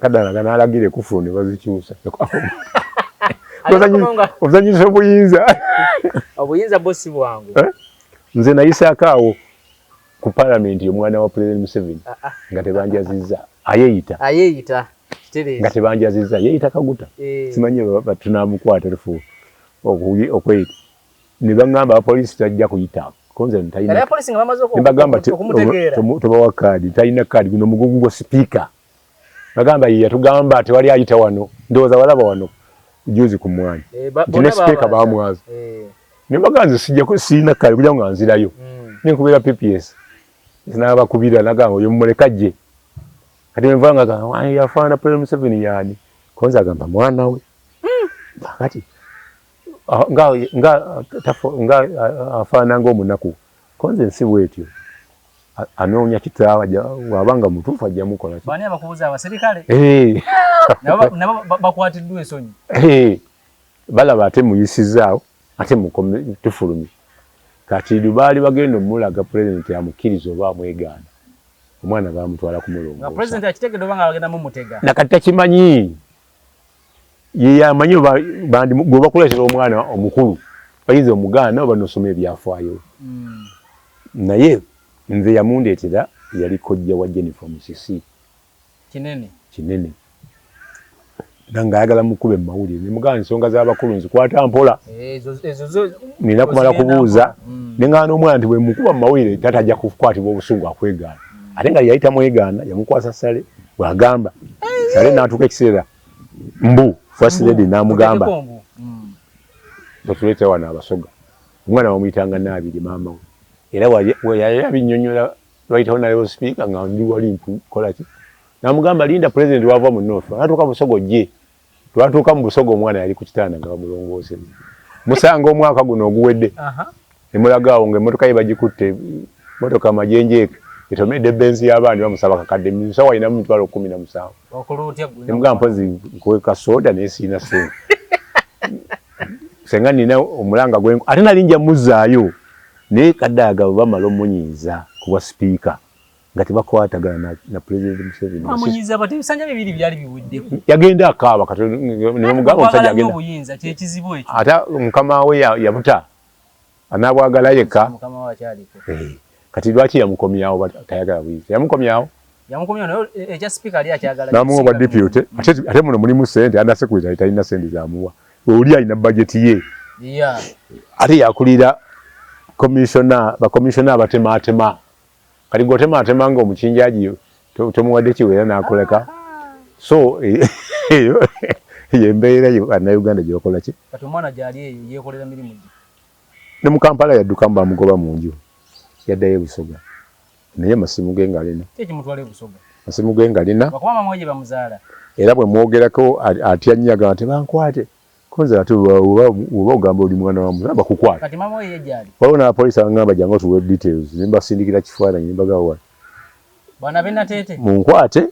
Kadaga n'alagira ekufulu ne bazikyusa. Alekakomawo nga Ozanyisa obuyinza. Obuyinza bwo si bwangu. Eh? Nze nayisaako awo ku palamenti omwana wa President Museveni Ah, ah. nga tebanjazizza, ayeeyita. Ayeeyita kitereeza. Nga tebanjazizza, yeeyita Kaguta. Simanyi tunamukwata tufu okweyita, ne baŋŋamba abapoliisi tajja kuyita konze. Kale Ntalina abapoliisi nga bamaze ne bagamba okumutegeera. Tobawa kaadi, talina kaadi, guno mugugu gwa sipiika. Bagamba ye yatugamba tewali ayita wano. Ndowooza walaba wano juzi ku mwanyi nti ne Bonna sipiika babaza. bamwaza. Ne bagamba nze sijja sirina kaadi kugira nga nzirayo. Nenkubira PPS, n'abakubira nagamba oyo mumuleka jje. Kati nvanga gamba yafaana President Museveni yaani konza agamba mwana we. Kati nga afaana ng'omunaku konze ensi bwetyo, anoonya kitaawe, bw'aba nga mutuufu ajja mukola ki? Baani abakubuza? Abaserikale? Eh. Nabo bakwatiddwa ensonyi. Eh, balaba ate muyisizaawo ate tufulumye. Kati baali bagenda omulaga pulezidenti amukkiriza oba amwegaana, omwana bamutwala nga kumulongoosa. Pulezidenti akitegedde oba nga bagenda mumutega? Nakati takimanyi, ye yamanyi oba gwe bakuleetera omwana omukulu bayinza omugaana oba nosoma ebyafaayo. Naye nze yamundeetera yali kojja wa Jennifer Musisi. Kinene. Kinene, era ng'ayagala mukube mu mawulire, ne mugamba ensonga z'abakulu nzikwata mpola. Ezo zo Nina kumala ozigenda kubuuza. mpola. Ne ŋŋaana n'omwana nti bwe mukuba mu mawulire taata ajja kukwatibwa obusungu akwegaana, ate nga yali tamwegaana, yamukwasa Sale bw'agamba Sale n'atuuka ekiseera mbu first lady n'amugamba, Oteekeko mbu. "Totuleeta wano Abasoga." Omwana bamuyitanga Naabiri maama we, era we yali abinnyonnyola lwayitawo nayo sipiika nga ndi wali nkola ki, n'amugamba, "Linda pulezidenti wava mu North anatuuka Busoga ojje." Twatuuka mu Busoga, omwana yali ku kitanda nga bamulongooseza. Musanga omwaka guno oguwedde nemulaga awo ng'emmotoka ye bagikutte, motoka majenjeeke etomedde Benz y'abandi, bamusaba kakadde, musawo alinamu 170,000. Okola otya gwe? Nemugamba mpozi nkuwe kasoda, naye sirina ssente, senga nina omulanga gwe ate nali nja muzzaayo. Naye Kadaga bwe bamala omunyiiza ku bwa sipiika nga tebakwatagana na President Museveni. Bamunyiiza bati ebisanja bibiri byali biweddeko. Yagenda akaaba kati ne bamugamba omusajja Okwagala nnyo agenda obuyinza kyekizibu ekyo. Ate mukama we yabuta anaabwagala yekka. Mukama we akyaliko. Eh, kati lwaki yamukomyawo? Tayagala buyinza, yamukomyawo. Yamukomyawo naye ekya sipiika ali akyagala. Namuwa bwa deputy, ate muno mulimu sente, under secretary talina sente zamuwa, oli alina budget ye. Ate yakulira commissioner, bakomishona abatematema. Kati gweotematema nga omukinjaji tomuwadde kiwera nakuleka. So eyo yembeera bannayuganda gye bakola ki. Kati omwana gyali eyo yeekolera mirimu gye. Ne mu Kampala yaddukamu, bamugoba mu nju, yaddayo e Busoga, naye amasimu ge ngalina. Ki ekimutwala e Busoga? Masimu ge ngalina. Lwakuba maama we gye bamuzaala. Era bwe mwogerako atya nnyo, agamba tebankwate konze, ate oba ogamba oli mwana wa muzaala bakukwata. Kati maama we ye gyali? Waliwo n'abapoliisi abangamba jangu otuwe details, ne mbasindikira kifaananyi, ne mbagamba wano. Bwana Benateete. Munkwate.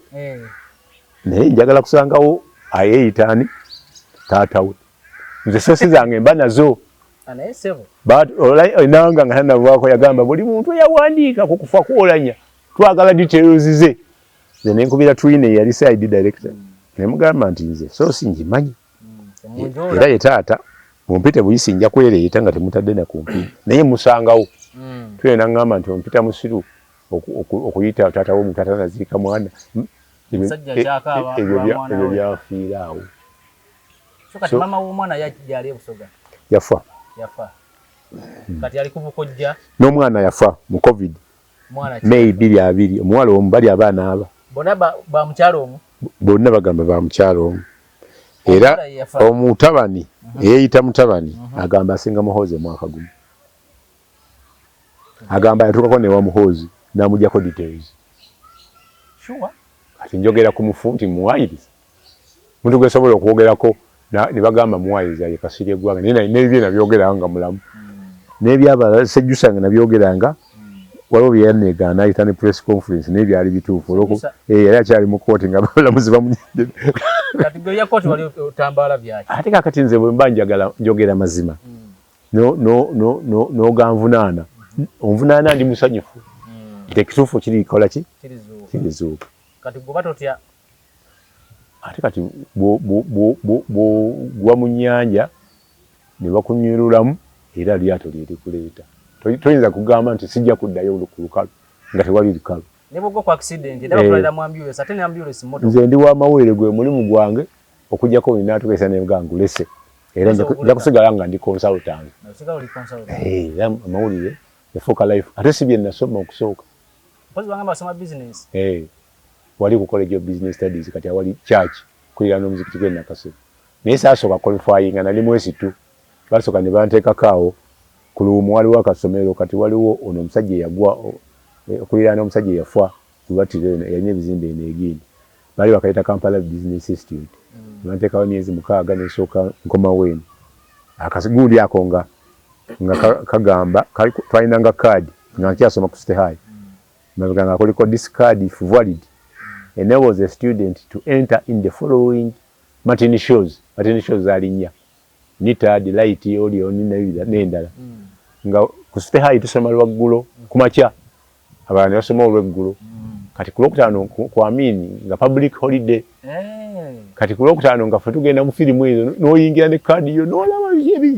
Naye njagala kusangawo ayeeyita ani taata we, nze source zange mba nazo. Ah, naye ssebo. Enanga nga tanavaako yagamba buli muntu eyawandiika ku kufa kwolanya twagala details ze. Nze nenkubira Twine eyali CID director, nemugamba nti nze source ngimanyi. Temunjoola. Era ye taata mumpite buyisi, nja kwereeta nga temutadde na kumpi, naye musangawo. Twine naŋŋamba nti ompita musiru okuyita taata wo taata naziika mwana. Omusajja akyakaaba Ebyo lwa mwana ebyo we. byanfiira awo. So kati maama w'omwana gyali e Busoga? Yafa. Yafa. Kati ali ku bukojja. N'omwana yafa mu COVID. Mwana ki? May 2020, omuwala omu, bali abaana aba. Bonna ba mukyalo omu? Bonna bagamba ba mukyalo omu, era Omuwala ye yafa. Omutabani eyeeyita mutabani agamba asinga Muhoozi omwaka gumu, agamba yatuukako newa Muhoozi n'amugyako details. Sure. Kati njogera ku mufu nti muwayiriza. Muntu gwe sobola okwogerako ne bagamba muwayiriza ye Kasirye Ggwanga, naye n'ebibye nabyogeranga nga mulamu. N'ebyabala Sejjusa nga nabyogeranga, waliwo bye yanneegaana ayita ne press conference, naye byali bituufu olw'oku yali akyali mu kkooti nga abalamuzi bamunyedde. Kati gwe ya kkooti wali otambaala byaki? Ate kaakati nze bwe mba njagala njogera mazima, n'oganvunaana, onvunaana ndi musanyufu nti ekituufu kirikola ki? Kirizuuka. Kati gwe oba totya? Ate kati bw'ogwa mu nnyanja ne bakunyululamu era lyato lye likuleeta. Toyinza kugamba nti sijja kuddayo ku lukalu nga tewali lukalu. Ne bw'ogwa ku accident era bakutwalira mu ambulance ate ne ambulance mmotoka. Nze ndi wa mawulire, gwe mulimu gwange okuggyako bwe nnaatuuka ekiseera ne nga ngulese era nja kusigala nga ndi consultant. Osigala oli consultant. Era amawulire yafuuka life ate si bye nasoma okusooka. Mpozi bangamba wasoma business. Wali ku College of Business Studies kati awali church kuliraana omuzikiti gw'e Nakasero. Naye saasooka qualifyinga, nali mwesitu. Baasooka ne banteekako awo ku Luwumu waliwo akasomero kati waliwo ono omusajja eyagwa okuliraana omusajja eyafa gwe battira eno eyalina ebizimbe eno egindi. Baali bakayita Kampala Business Institute. Ne banteekawo emyezi 6 ne nsooka nkomawo eno. Akagundi ako nga kagamba twalinanga kaadi nga nkyasoma ku City High. Mabega nga kuliko this card if valid enables a student to enter in the following matinee shows. Matinee shows zaali nnya. Nita, Delight, Orion n'endala. Nga ku City High tusoma lwaggulo ku makya, abalala ne basoma olweggulo. Kati ku Lwokutaano ku Amin nga public holiday. Kati ku Lwokutaano nga ffe tugenda mu firimu ezo n'oyingira ne kaadi yo n'olaba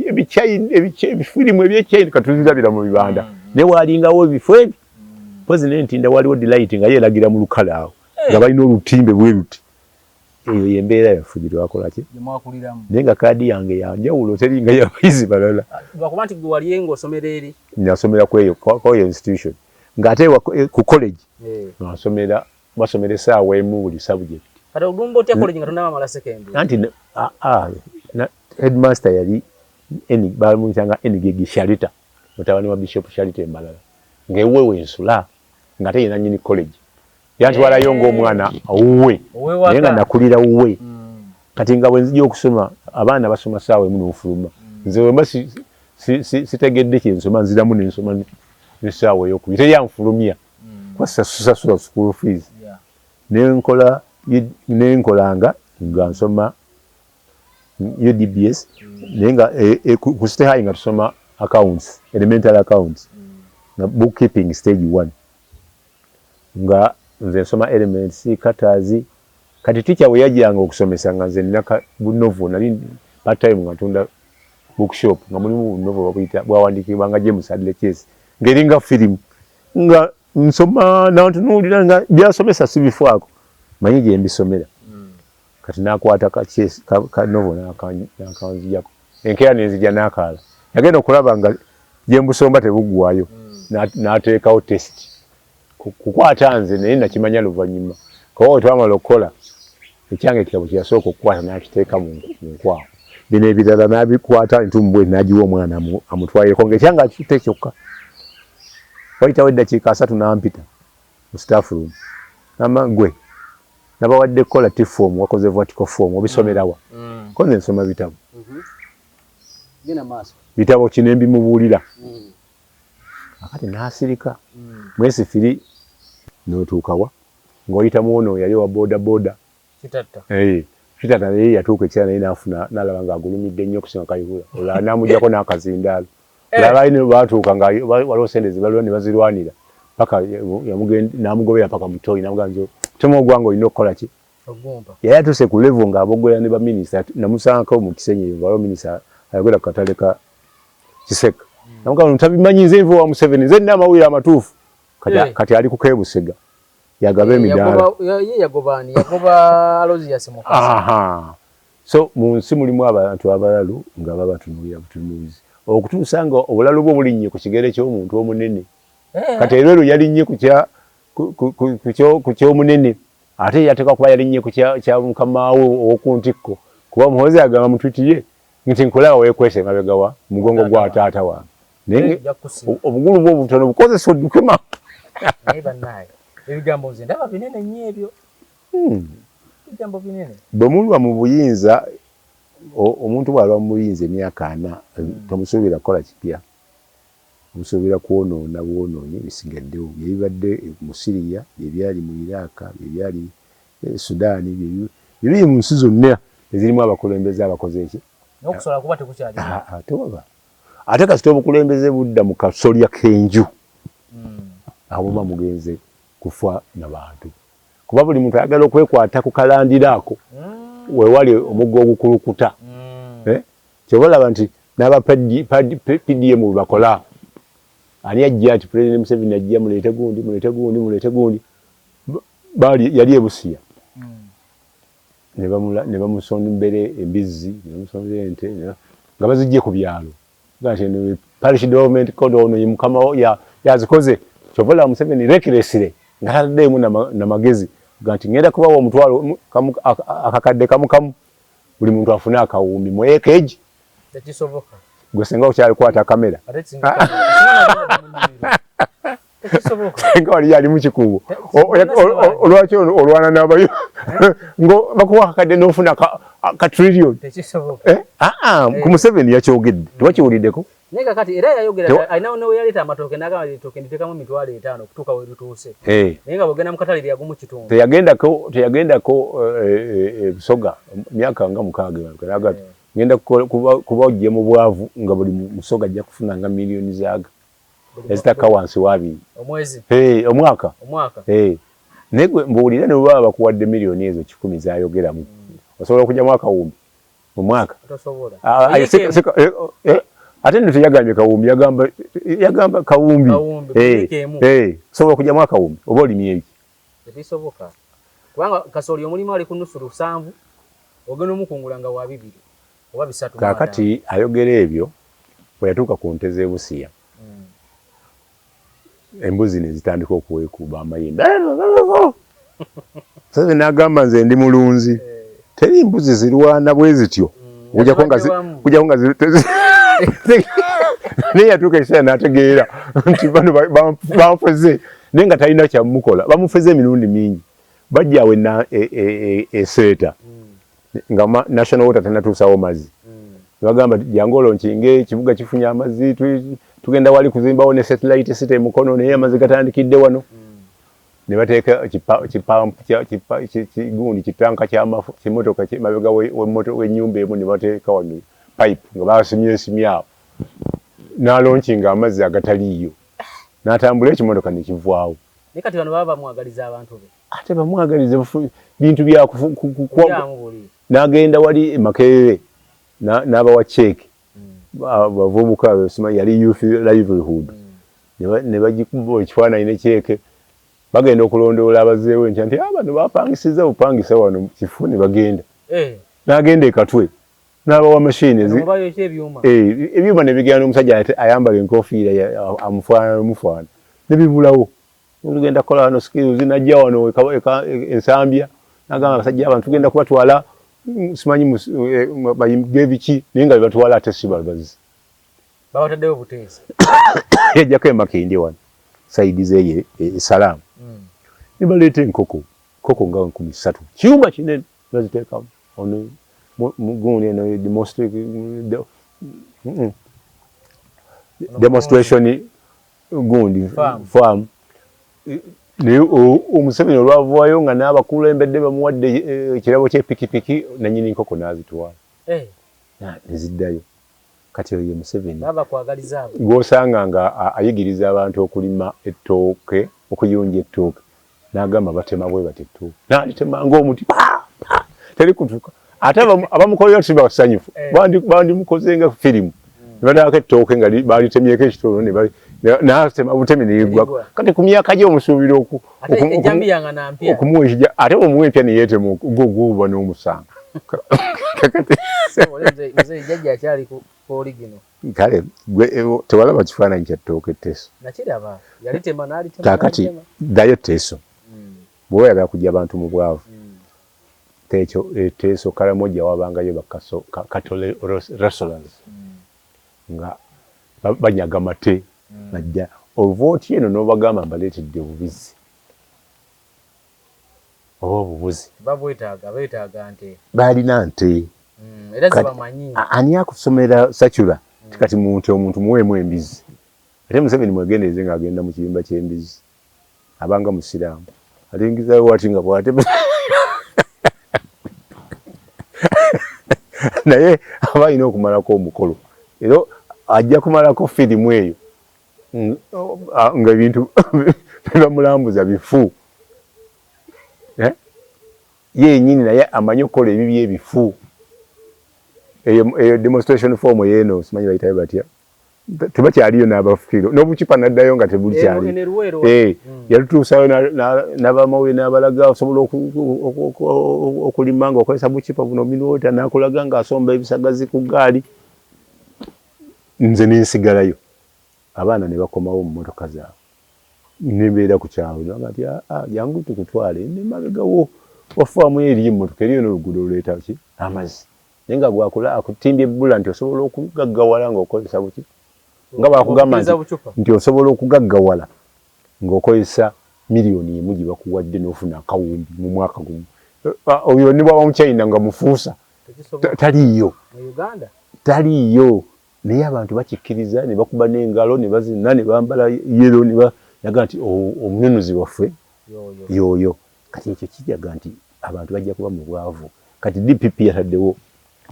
ebifirimu eby'Echina kati tuzirabira mu bibanda. Naye waalingawo ebifo ebyo. Mpozi n'Entinda waliwo Delight nga yeeragira mu lukale awo nga balina olutimbe bwe luti. Eyo y'embeera yaffe gye twakola ki? Naye nga kaadi yange ya njawulo teringa y'abayizi balala. Lwakuba nti gwe wali ng'osomera eri. Nasomera ku eyo ku institution ng'ate ku college nga nsomera basomera essaawa emu buli subject. Kati ogumba otya college nga tonnaba mala secondary? Anti headmaster yali bamuyitanga Ngigi Sharita, mutabani wa Bishop Sharita e Mbarara, ng'ewuwe we nsula ng'ate ye nannyini college. Yantwalayo ng'omwana owuwe naye nga nakulira wuwe. Kati nga bwe nzija okusoma abaana basoma ssaawa emu n'ofuluma. Nze bwe mba sitegedde kye nsoma nziramu ne nsoma n'essaawa eyookubiri teri anfulumya kuba sisasula school fees. Ne nkolanga nga nsoma UDBS naye nga ku City High nga tusoma accounts, elementary accounts nga bookkeeping stage 1. Nga nze nsoma elements, cutters. Kati teacher bwe yajjanga okusomesa nga nze nina bu novel, nali part time nga ntunda bookshop nga mulimu bu novel babuyita bwawandiikibwa nga James Hadley Chase ng'eringa firimu nga nsoma nantunuulira nga byasomesa sibifaako manyi gye mbisomera. Kati n'akwata ka Chase ka novel n'akanzijako enkeera ne nzija n'akaala. Yagenda okulaba nga gye mbusomba tebuggwaayo n'ateekawo test kukwata nze naye nakimanya luvannyuma kuba bwe twamala okukola ekyange ekitabo kye yasooka okukwata n'akiteeka mu nkwawa. Bino ebirala n'abikwata entuumu bw'eti n'agiwa omwana amutwalireko ng'ekyange akitutte kyokka. Wayitawo eddakiika 30 n'ampita mu staff room n'agamba ggwe nabawadde kukola T-form wakoze vertical form obisomera wa? Ko nze nsoma bitabo. Bitabo ki ne mbimubuulira. Akati n'asirika. Mwesi firi n'otuuka wa? Ng'oyita mu ono yali owa boda boda. Kitatta. Kitatta naye yatuuka ekiseera naye n'afuna n'alaba ng'agulumidde nnyo okusinga Kayihura. Olwo n'amuggyako n'akazindaalo. Abalala baatuuka nga waliwo ssente ze balina ne bazirwanira paka n'amugobera paka mu ttooyi n'amugamba nti omutima ogwange olina okukola ki? Yali atuuse ku level ng'aboggolera ne baminisita namusangako mu Kisenyi eyo waliwo minisita ayogera ku katale ka Kiseka. Namugamba tabimanyi nze nva wa Museveni nze nina amawulire amatuufu. Kati ali ku Kebusega yagaba emidaala. Ye yagoba ani? Yagoba Aloysius Mukasa. So mu nsi mulimu abantu abalalu nga babatunuulira butunuulizi okutuusa nga obulalu bwo bulinnye ku kigere ky'omuntu omunene. Kati Elwelu yalinnye ku ky'omunene ate yateekwa kuba yalinnye ku kya mukama we ow'oku ntikko kuba Muhoozi agamba mu tweet ye nti nkulaba weekwese emabega wa mugongo gwa taata wange naye obugulu bwo obutono bukozesa odduke mangu. Naye bannaaye. Ebigambo nze ndaba binene nnyo ebyo. Ebigambo binene. Bwe mulwa mu buyinza, omuntu bw'alwa mu buyinza emyaka 40, tomusuubira kukola kipya. Omusuubira kwonoona bwonoonyi bisigaddewo. Bye bibadde mu Syria, bye byali mu Iraq, bye byali Sudan, bye biri mu nsi zonna ezirimu abakulembeze abakoze eki? N'okusobola kuba tekukyali. Tewaba. Ate kasita obukulembeze budda mu kasolya k'enju, awo muba mugenze kufa na bantu. Kuba buli muntu ayagala okwekwata ku kalandira ako, weewali omugga ogukulukuta. Ky'ova olaba nti n'aba PDM bwe bakola, ani ajja nti Pulezidenti Museveni ajja muleete gundi, muleete gundi, muleete gundi. Baali yali e Busia. Ne bamusombera embizzi, ne bamusombera ente, nga baziggye ku byalo. Nti eno Parish Development Code ono ye mukama yazikoze. Ky'ova olaba Museveni recklessly nga tataddeemu na magezi ga nti ngenda kubawa omutwalo akakadde kamu kamu buli muntu afune akawumbi mu ekeji. Tekisoboka. Gwe singa okyalikwata kamera. Singa wali yali mu kikuubo. Olwaki olwana n'abayo ngo bakuwa akakadde n'ofuna ka trillion. Tekisoboka. Ku Museveni yakyogedde. Tewakiwuliddeko? Naye kakati era yayogera alina ne we yaleeta amatooke n'agamba nti ettooke nditeekamu 50,000 okutuuka we lituuse. Naye nga bw'ogenda mu katale lyagumu kitundu. Teyagendako Busoga myaka nga 6 emabega n'agamba nti ngenda kubaggya mu bwavu nga buli Musoga ajja kufuna nga miliyoni zaaga ezitakka wansi wa 2. Omwezi? Omwaka. Omwaka. Naye gwe mbuulira ne bwe baba bakuwadde miliyoni ezo 100 z'ayogeramu, osobola okuggyamu akawumbi mu mwaka? Tosobola. Ate nno teyagambye kawumbi, yagamba kawumbi. Osobola okuggyamu akawumbi oba olimye ki? Tekisoboka. Kubanga kasooli omulimu ali ku 750 ogenda omukungula nga wa 2 oba 3. Kaakati ayogera ebyo bwe yatuuka ku nte z'e Busia, embuzi ne zitandika okuweekuuba amayembe. Museveni n'agamba nze ndi mulunzi, teri mbuzi zirwana bwe zityo okuggyako nga naye yatuuka ekiseera n'ategeera nti bano banfeze, naye nga talina kyamukola. Bamufeze emirundi mingi, bajja awo eseeta nga National Water tannatuusaawo mazzi, ne bagamba jangu olonkinge ekibuga kifunye amazzi, tugenda wali kuzimbawo ne satellite city e Mukono, naye amazzi gatandikidde wano. Ne bateeka kigundi kitanka ky'imotoka mabega w'ennyumba emu, ne bateeka wano pipe nga basimyesimye awo, n'alonkinga amazzi agataliiyo, n'atambula ekimotoka ne kivaawo. Naye kati bano baba bamwagaliza abantu be. Ate bamwagaliza bintu bya n'agenda wali e Makerere n'abawa cheque bavubuka, yali youth livelihood, ne bagikuba ekifaananyi ne cheque. Bagenda okulondoola abazeewo enkya nti bano bapangisiza bupangisa wano kifo ne bagenda. N'agenda e Katwe n'abawa mashini ebyuma ne bigenda n'omusajja ayambala enkofiira amufaanana omufaana ne bibulawo. Tugenda kukola wano skills, najja wano Ensambya n'agamba abasajja abantu tugenda kubatwala simanyi bayige biki, naye nga bebatwala ate si babazi. Babataddewo buteesi. Yajjako e Makindye wano side z'eyo e Salaamu, ne baleeta enkoko nkoko nga 3,000, kiyumba kinene, baziteekamu ono gundi eno demonstration gundi farm. Naye Omuseveni olwavaayo nga n'abakulembedde bamuwadde ekirabo ky'epikipiki, nannyini nkoko n'azitwala ne ziddayo. Kati oyo ye Museveni gw'osanga nga ayigiriza abantu okulima ettooke, okuyunja ettooke, n'agamba batema bwe bati ettooke, n'alitema ng'omuti teri kutuka. Ate abamukolera si basanyufu, bandimukoze nga firimu ne bateekako ettooke nga balitemyeko ekitono, n'atema butemi ne liggwako. Kati ku myaka gye omusuubira okumuwa ekija, ate bw'omuwa empya ne yeetema gwo guba n'omusango. Kale gwe tewalaba kifaananyi kya ttooke Teso? Kaakati ddayo Teso, bw'oba oyagala kuggya abantu mu bwavu, Teso Karamoja wabangayo ba cattle rustlers nga banyaga mate, bajja ova otya eno n'obagamba mbaleetedde obubizzi. Oba obubuzi. Babwetaaga, beetaaga nte. Balina nte. Era zebamanyi. Ani akusomera circular nti kati mu nte omuntu muweemu embizzi? Ate Museveni mwegendereze nga agenda mu kiyumba ky'embizzi. Abanga musiraamu. Alingizayo wati nga bwate naye aba alina okumalako omukolo era ajja kumalako firimu eyo nga ebintu bibamulambuza bifu eh? Ye yenyini naye amanyi okukola ebibye ebifu. Eyo demonstration form yeeno simanyi bayitayo batya, tebakyaliyo n'abafukiiro n'obucupa n'addayo nga tebukyali. Eh, yatutuusayo n'abamawulire n'abalaga osobola okulima ng'okozesa bucupa buno mineral n'akulaga ng'asomba ebisagazi ku ggaali. Nze ne nsigalayo abaana ne bakomawo mu mmotoka zaabwe ne mbeera ku kyalo ne bagamba nti aa jangu tukutwale ne mabega wo wa ffaamu yo eriyo emmotoka eriyo n'oluguudo oluleeta ki amazzi. Naye nga gwakula akutimbye ebbula nti osobola okugaggawala ng'okozesa buki nga bwakugamba nti, nti osobola okugaggawala ng'okozesa miliyoni emu gye bakuwadde n'ofuna akawumbi mu mwaka gumu. Oyo ne bw'aba Muchina nga mufuusa taliiyo, taliiyo. Naye abantu bakikkiriza ne bakuba n'engalo ne bazina ne bambala yellow ne balaga nti omununuzi waffe y'oyo. Kati ekyo kiraga nti abantu bajja kuba mu bwavu. Kati DPP yataddewo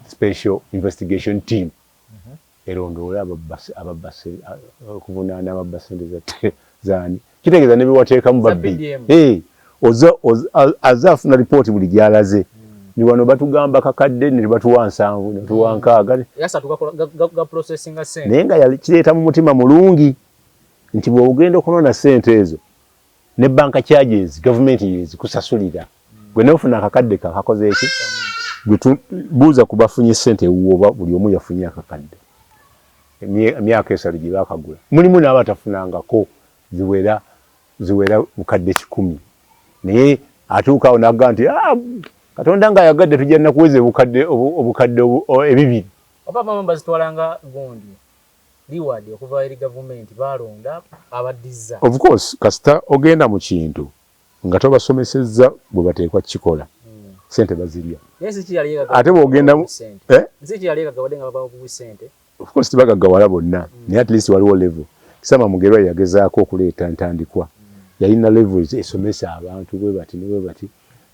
special investigation team erondoole ababba okuvunaana ababba ssente zaani. Kitegeeza ne bewateekamu babbi. Azze afuna lipooti buli gy'alaze. Ni wano batugamba kakadde ne batuwa 70 ne batuwa 60. Naye nga kireeta mu mutima mulungi nti bw'ogenda okunona ssente ezo ne bank charges gavumenti yezikusasulira gwe nofuna akakadde ka kakoze eki gwe buuza ku bafunye ssente ewuwo oba buli omu yafunye akakadde emyaka 3 gye bakagula mulimu n'abatafunangako ziwera ziwera bukadde 100 naye atuuka awo n'agamba nti ah, Katonda nga ayagadde tujja nakuweza obukadde obukadde ebibiri. Oba abamu bazitwalanga gundi reward okuva eri gavumenti balonda abaddizza. Of course kasita ogenda mu kintu nga tobasomesezza bwe bateekwa kukikola ssente bazirya. Ate bw'ogenda eh? Of course tebagaggawala bonna naye at least waliwo level. Kisama Mugerwa yagezaako okuleeta ntandikwa yalina levels esomesa abantu bwe bati ne bwe bati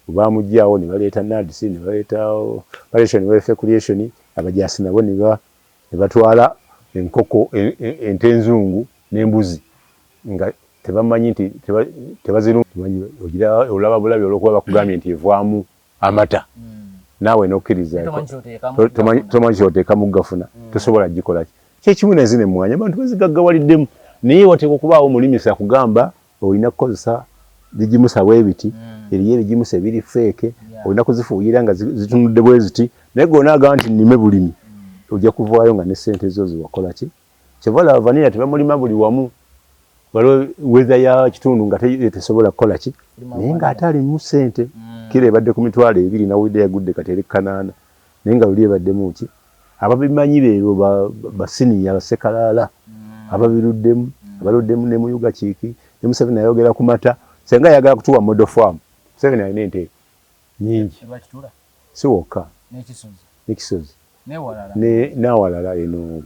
bwe bamuggyaawo ne baleeta NAADS ne baleeta Operation Wealth Creation abajaasi nabo ne ne batwala enkoko ente enzungu n'embuzi nga tebamanyi nti tebaziru ogira olaba bulabi olwokuba bakugambye nti evaamu amata naawe n'okkiriza tomanyi kyoteekamu gafuna tosobola gikola ki kyekimu nezino emmwanyi abantu bazigaggawaliddemu naye wateekwa okubaawo omulimisa akugamba olina kukozesa bigimusa bwe biti eriyo ebigimusa ebiri feeke olina kuzifuuyira nga zitunudde bwe ziti naye gwe onaagamba nti nnime bulimi ojja kuvaayo nga ne ssente zo zewakola ki kyova olaba vanilla tebamulima buli wamu waliwo weather ya kitundu nga tesobola kukola ki naye ng'ate alimu ssente kiro ebadde ku 20,000 nawulidde yagudde kati eri 800 naye nga luli ebaddemu ki ababimanyi beebo basiniya basekalaala ababiruddemu abaluddemu ne muyuga kiiki ne Museveni ayogera ku mata senga ayagala kutuwa model farm Museveni alina ente nyingi si wokka n'ekisozi n'awalala eno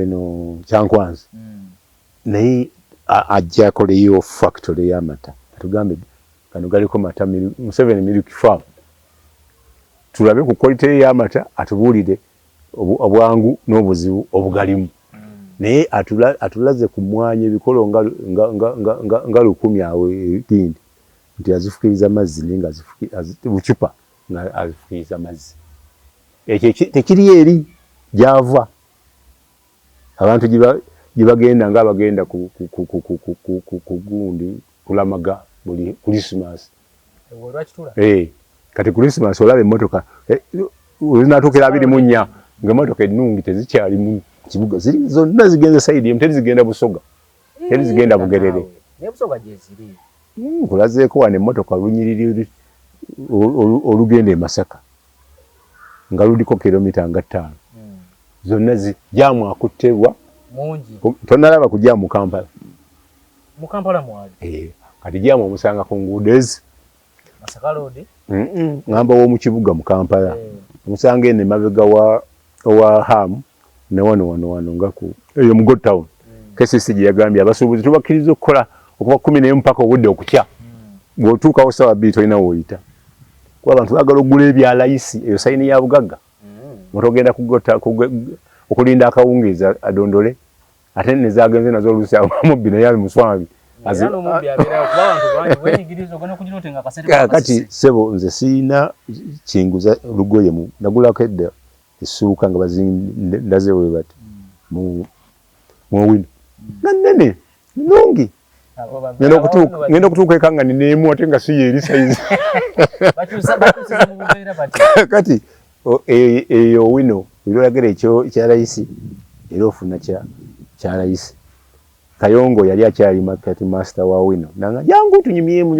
eno Kyankwanzi naye ajja akoleyo factory y'amata atugambe gano galiko mata Museveni milk farm tulabe ku quality ye y'amata atubuulire obwangu n'obuzibu obugalimu naye atulaze ku mmwanyi ebikolo nga, nga, nga, nga, nga, nga 1000 awo egindi nti azifukiriza mazzi naye nga bucupa nga azifukiriza mazzi ekyo tekiri eri gy'ava abantu gye bagenda nga abagenda ku gundi kulamaga buli Christmas. Kati Christmas olaba emmotoka zinatuukira 24 ng'emmotoka ennungi tezikyali mu kibuga ziri zonna zigenze sayidi emu teri zigenda Busoga teri zigenda Bugerere. Nkulazeeko wano emmotoka olunyiriri olugenda e Masaka nga luliko kilomita nga 5 zonna jaamu akuttebwa tonalaba ku jaamu Kampala. Mu Kampala mwali. Kati jaamu omusanga ku nguudo ezi. Ngamba w'omu kibuga mu Kampala, omusanga eno emabega wa Ham ne wano wano wano nga ku eyo mu God Town. KCC gye yagambye abasuubuzi tubakkiriza okukola okuva 11 mpaka obudde okukya. Bw'otuukawo 2:00 tolina w'oyita, kuba abantu baagala okugula ebya layisi. Eyo sayini ya bugagga. Omuntu ogenda okulinda akawungeezi adondole, ate nezagenze nazo oluusi amubbi naye ali muswambi. Kati ssebo, nze siina kinguza lugoye, nagulako edda essuuka nga bazindaze bwe bati mu Owino, nga nnene nnungi. Ngenda okutuuka eka nga nina emu, ate nga si yeeri sayizi. Kati eyo Owino era oyagala ekya layisi, era ofuna kya layisi. Kayongo yali akyali market master wa Owino, nanga jangu tunyumyemu.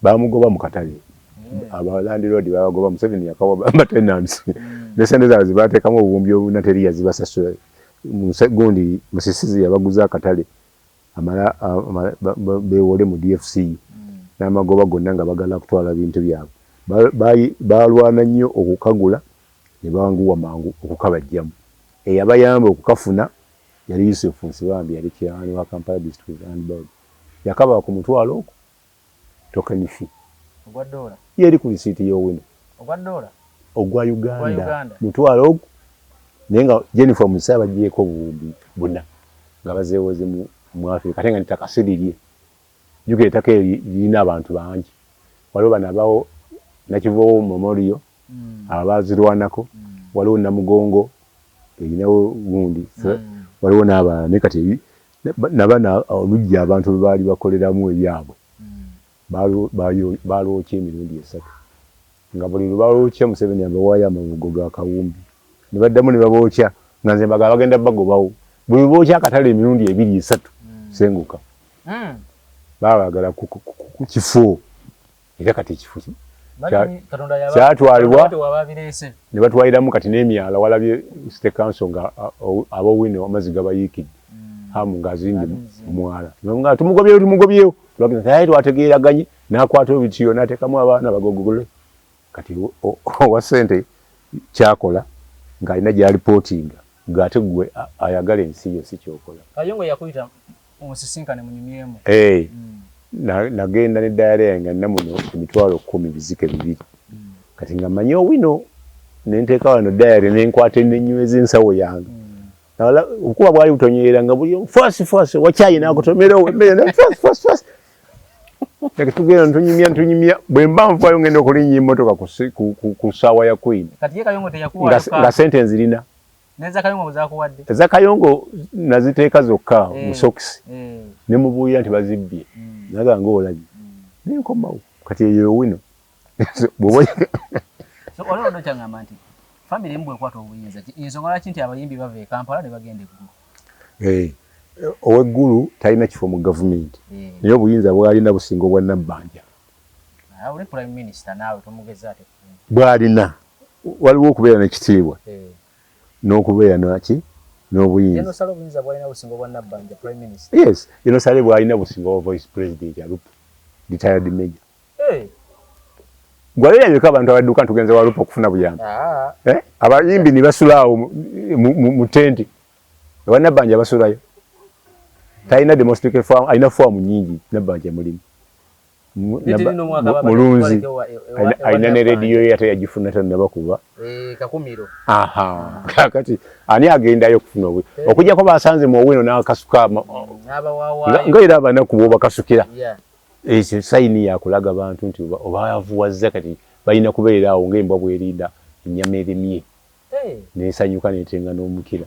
Bamugoba mu katale, aba landlord babagoba. Museveni yakawa ba tenants ne sente zaabwe zebateekamu obuwumbi obuna, teri yazibasasula. Gundi Musisizi yabaguza akatale amala bewole mu DFCU n'amagoba gonna nga bagala kutwala bintu byabwe. Balwana nnyo okukagula ne banguwa mangu okukabajjamu. Eyabayamba okukafuna yali Yusuf Nsibambi, yali chairman wa Kampala District Land Board. Yakabawa ku mutwalo ogwo token fee yeri ku risiiti y'Owino ogwa Uganda, mutwalo ogwo, naye nga Jennifer Musa bagyeko obuwumbi 4 nga bazeewoze mu Africa, ate nga nettaka si lirye. Jjukira ettaka eryo lirina abantu bangi. Waliwo bano abawo Nakivubo Memorial, abo bazirwanako, waliwo Namugongo erinawo gundi, waliwo n'abalala. Naye kati nabano oluggya abantu lwe baali bakoleramu ebyabwe balwokya emirundi 3, nga buli lwe balwokya Museveni abawaayo amabugo ga kawumbi, ne baddamu ne babookya, nga nze mbagamba bagenda bagobawo. Buli lwe bookya akatale emirundi 2, 3, senguka. Baba baagala ku kifo, era kati ekifo kyatwalibwa ne batwaliramu kati n'emyala. Walabye City Council nga ab'Owino amazzi gabayiikidde, Hamu ng'azimbye omwala, nga tumugobyewo, tumugobyewo. Aye twategeeraganye n'akwata obitiyo n'ateekamu abaana bagogole. Kati owa ssente kyakola ng'alina gy'alipootinga, ng'ate gwe ayagala ensi yo si kyokola. Kayongo yakuyita musisinkane munyumyemu? Nagenda ne diary yange nga nina muno 10,000, bizike 2. Kati nga mmanyi Owino, ne nteeka wano diary, nenkwata nenyweza ensawo yange. Obukuba bwali butonyerera nga buli fasi fasi wacyayi nakutomera emmere fasi fasi fasi. Kati tugenda ntunyumya ntunyumya, bwe mba nvaayo ngenda okulinnya emmotoka ku ssaawa ya Queen nga sente nzirina. Eza Kayongo naziteeka zokka mu sokisi, ne mubuulira nti bazibbye, naga nga olabye, nenkomawo. Kati eyo Owino. Olwo kyangamba nti famire emu bwekwata obuyinza, ensonga lwaki nti abayimbi bava e Kampala ne bagenda eggulu? Oweggulu talina kifo mu gavumenti, naye obuyinza bwalina businga obwa Nabbanja. Oli prime minister naawe tomugeza ate. Bwalina waliwo okubeera n'ekitiibwa n'okubeera naki n'obuyinza. Yes, Genosale bwalina businga obwa vice president Alupo, retired major. Gwalirabika abantu abadduka ntugenze wa Alupo okufuna buyambi, abayimbi ne basula awo mu tenti. Ewa Nabbanja basulayo. Talina domestic farm, alina farm nyingi. Nabbanja mulimu mulunzi, alina ne rediyo ye, ate yagifuna tannabakuba. Kakati ani agendayo okufuna obu okujjako basanze mu Owino n'akasuka nga era abanaku bwobakasukira? Ekyo sayini yakulaga bantu nti obavuwazza. Kati balina kubeera awo ng'embwa bwerinda ennyama eremye nesanyuka netenga n'omukira.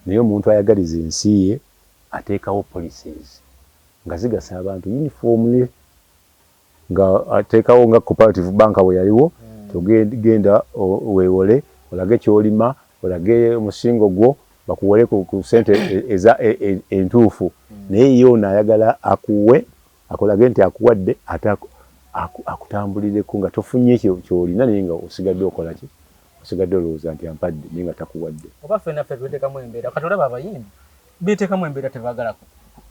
Naye omuntu ayagaliza ensi ye ateekawo policies nga zigasa abantu uniformly, nga ateekawo nga cooperative bank bwe yaliwo, togenda weewole, olage kyolima, olage omusingo gwo, bakuwole ku sente eza entuufu. Naye ye ono ayagala akuwe, akulage nti akuwadde, ate akutambulireko nga tofunye kyolina, naye nga osigadde okola ki? Osigadde olowooza nti ampadde, naye nga takuwadde. Oba ffenna ffe tweteekamu embeera. Kati olaba abayimbi beteekamu embeera, tebaagala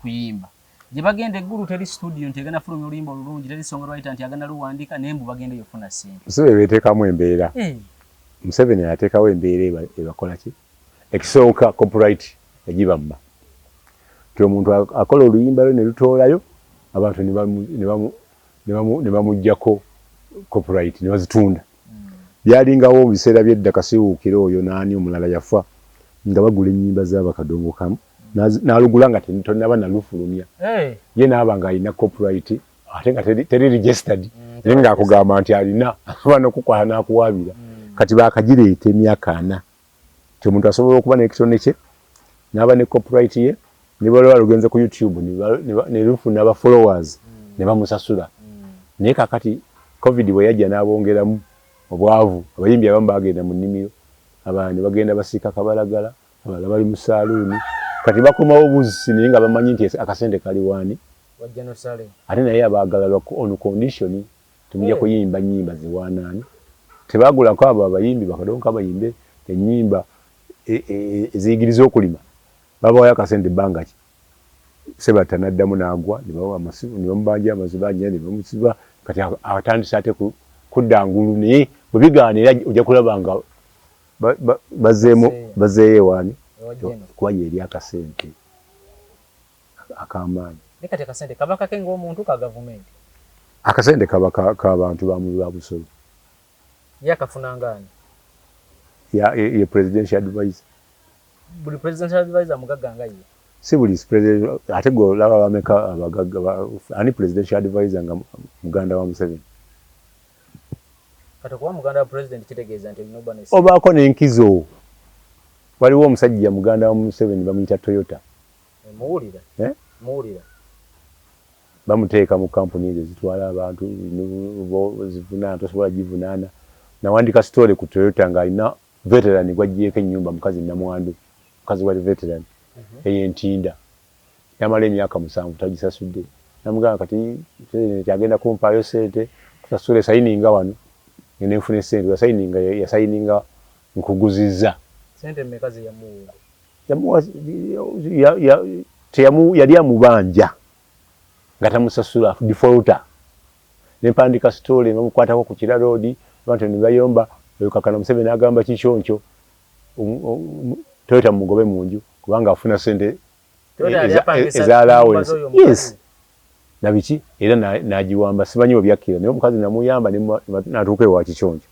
kuyimba. Gye bagenda eggulu teri studio nti egenda fulumya oluyimba olulungi, teri songwriter nti agenda luwandiika, naye mbu bagenda eyo kufuna ssente. Si be beeteekamu embeera. Museveni ateekawo embeera ebakola ki? Ekisooka copyright yagibamma. Nti omuntu akola oluyimba lwe ne lutoolayo, abantu ne bamuggyako copyright ne bazitunda. Byalingawo mu biseera by'edda Kasiwuukira oyo n'ani omulala yafa nga bagula ennyimba z'abakadongo kamu n'alugula nga tonnaba nalufulumya. Ye n'aba ng'alina copyright ate nga teri registered, naye ng'akugamba nti alina aba n'okukwata n'akuwaabira. Kati baakagireeta emyaka 40 nti omuntu asobola okuba n'ekitone kye n'aba ne copyright ye, ne bw'olaba lugenze ku YouTube ne lufuna aba followers ne bamusasula. Naye kaakati COVID bwe yajja n'abongeramu obwavu, abayimbi abamu baagenda mu nnimiro, abalala ne bagenda basiika kabalagala, abalala bali mu saaluuni. Kati bakomawo buzzi naye nga bamanyi nti akasente kali waani. Ate naye abaagala lwa on condition temujja kuyimba nnyimba ziwaanaani. Tebaagulako abo abayimbi bakadongo kabayimbe ennyimba eziyigiriza okulima. Babawayo akasente bbanga ki? Sebatta n'addamu n'agwa ne bawa amasimu ne bamubanja amazibanja ne bamusiba kati atandise ate kudda ngulu naye bwe bigaana era ojja kulaba nga bazzeemu bazzeeyo ewaani kuba yeeri akasente ak'amaanyi. Naye kati akasente kaba kake ng'omuntu ka gavumenti? Akasente kaba ka bantu ba muwi wa busolo. Ye akafuna ng'ani? Ye presidential advisor. Buli presidential advisor mugagga nga ye? Si buli president, ate gwe olaba bameka abagagga, ani presidential advisor nga muganda wa Museveni? Kati okuba muganda wa president kitegeeza nti olina oba ne obaako n'enkizo. Waliwo omusajja muganda wa Museveni bamuyita Toyota. Muwulira. Muwulira. Bamuteeka mu kampuni ezo ezitwala abantu zivunaana, tosobola givunaana. Nawandika story ku Toyota ng'alina veteran gw'aggyeeko ennyumba, mukazi namwandu, mukazi wa veteran ey'entinda. Yamala emyaka 7 tagisasudde. Namugamba kati president agenda kumpaayo ssente kusasula, sayininga wano ngende nfune ssente. Yasayininga, yasayininga nkuguzizza. Ssente mmeka ze yamuwa? Yamuwa, yali amubanja nga tamusasula, defaulter. Ne mpandika story bamukwatako ku Kira Road, abantu ne bayomba, kakana Museveni agamba kikyoncho Toyota mugobe mu nju kubanga afuna ssente eza allowance. Yes. Nabiki era n'agiwamba simanyi we byakkira naye omukazi namuyamba n'atuuka ewa Kiconco.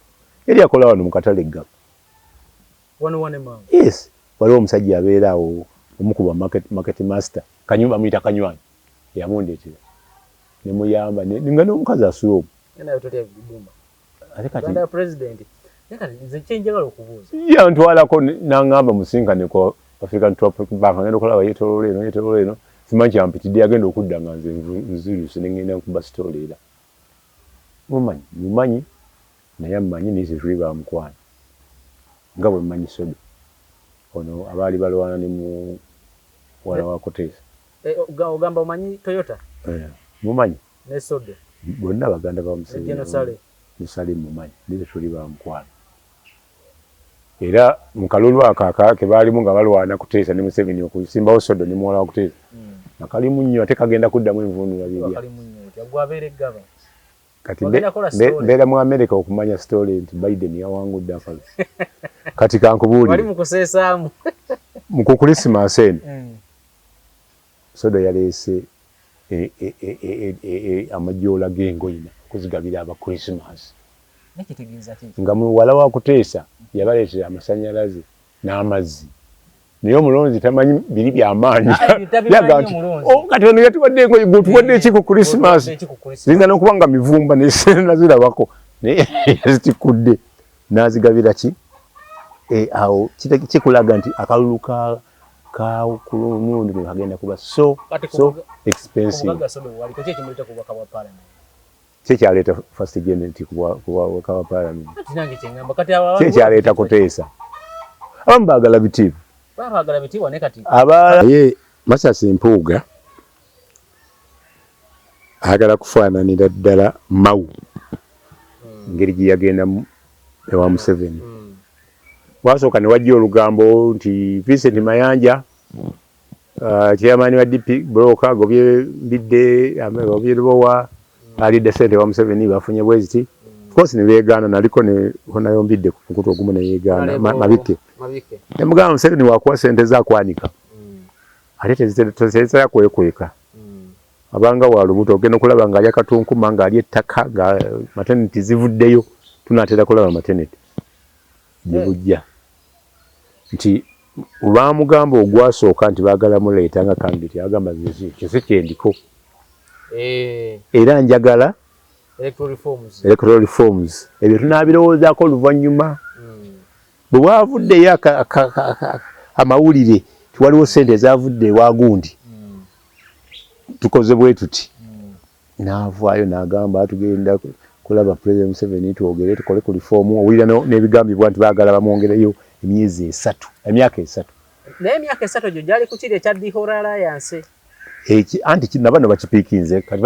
Yali akola wano mu katale Ggaba. Wano wane maama? Yes. Waliwo omusajja abeera awo omukuba market master kanyumba bamuyita Kanywanyi yamundeetera ne muyamba nga n'omukazi asula omwo. Naye totya biduma. Ate kati Uganda president. Naye kati nze kye njagala okubuuza. Yantwalako n'angamba musinkane ku African Tropic Bank, ngenda okulaba yeetooloola eno yeetooloola eno simanyi kyampitidde yagenda okudda nga nze nziruse ne ngenda nkuba story era. Mumanyi, mumanyi naye ammanyi naye tetuli ba mukwano nga bwe mmanyi Sodo ono abaali balwana ne muwala wa Kuteesa. Ogamba omanyi Toyota? Mumanyi. Ne Sodo. Bonna baganda ba Museveni. Ne Saleh. Ne Saleh mumanyi naye tetuli ba mukwano. Era mu kalulu ako ke baalimu nga balwana Kuteesa ne Museveni okusimbawo Sodo ne muwala wa Kuteesa. Akalimu nnyo ate kagenda kuddamu envuunula bibya. Kati mbeera mu America okumanya story nti Biden yawangudde akalulu. Kati kankubuulire. Wali mu kuseesaamu. Mu ku Christmas eno. Sodo yaleese amajoola g'engoina okuzigabira aba Christmas. Nga muwala wa Kuteesa yabaleetera amasannyalaze n'amazzi. Naye omulonzi tamanyi biri byamaanyi. Yaga nti kati ono yatuwadde engoye gwe otuwadde ki ku Christmas? Ziyinza n'okuba nga mivumba naye nazirabako naye yazitikudde n'azigabira ki? Awo kikulaga nti akalulu ka ku mulundi guno kagenda kuba so expensive. Ki ekyaleeta first gen ku bubaka bwa parliament? Ki ekyaleeta Kuteesa? Abamu baagala bitiibwa. Naye Mathias Mpuuga ayagala kufaananira ddala Mao engeri gye yagendamu ewa Museveni. Wasooka ne wajja olugambo nti Vincent Mayanja Chairman wa DP broker agobye Mbidde, agobye Lubowa, alidde sente wa Museveni, bafunye bweziti. Of course ne beegaana, naliko ne honayo Mbidde ku mukutu ogumu ne yeegaana Mabike. Mabike. Ne mugamba Museveni wakuwa sente zakwanika. Ate tezitera kwekweka. Abanga wa lubuto ogenda okulaba ng'alya katunkuma, ng'alya ettaka, nga maternity zivuddeyo, tunaatera kulaba maternity gye bujja. Nti olwamugamba ogwasooka nti baagala muleeta nga candidate, agamba ekyo si kyendiko. Era njagala electoral reforms. Electoral reforms ebyo tunaabirowoozaako oluvannyuma. Bwe bwavuddeyo amawulire tiwaliwo ssente ezavudde ewa gundi, tukoze bwe tuti, n'avaayo n'agamba tugenda kulaba President Museveni, twogere tukole ku reform. Owulira n'ebigambibwa nti baagala bamwongereyo emyezi 3, emyaka 3. Naye emyaka 3 egyo gyali ku kiri ekya The Whole Alliance. Eki anti nabano bakipiikinze kati.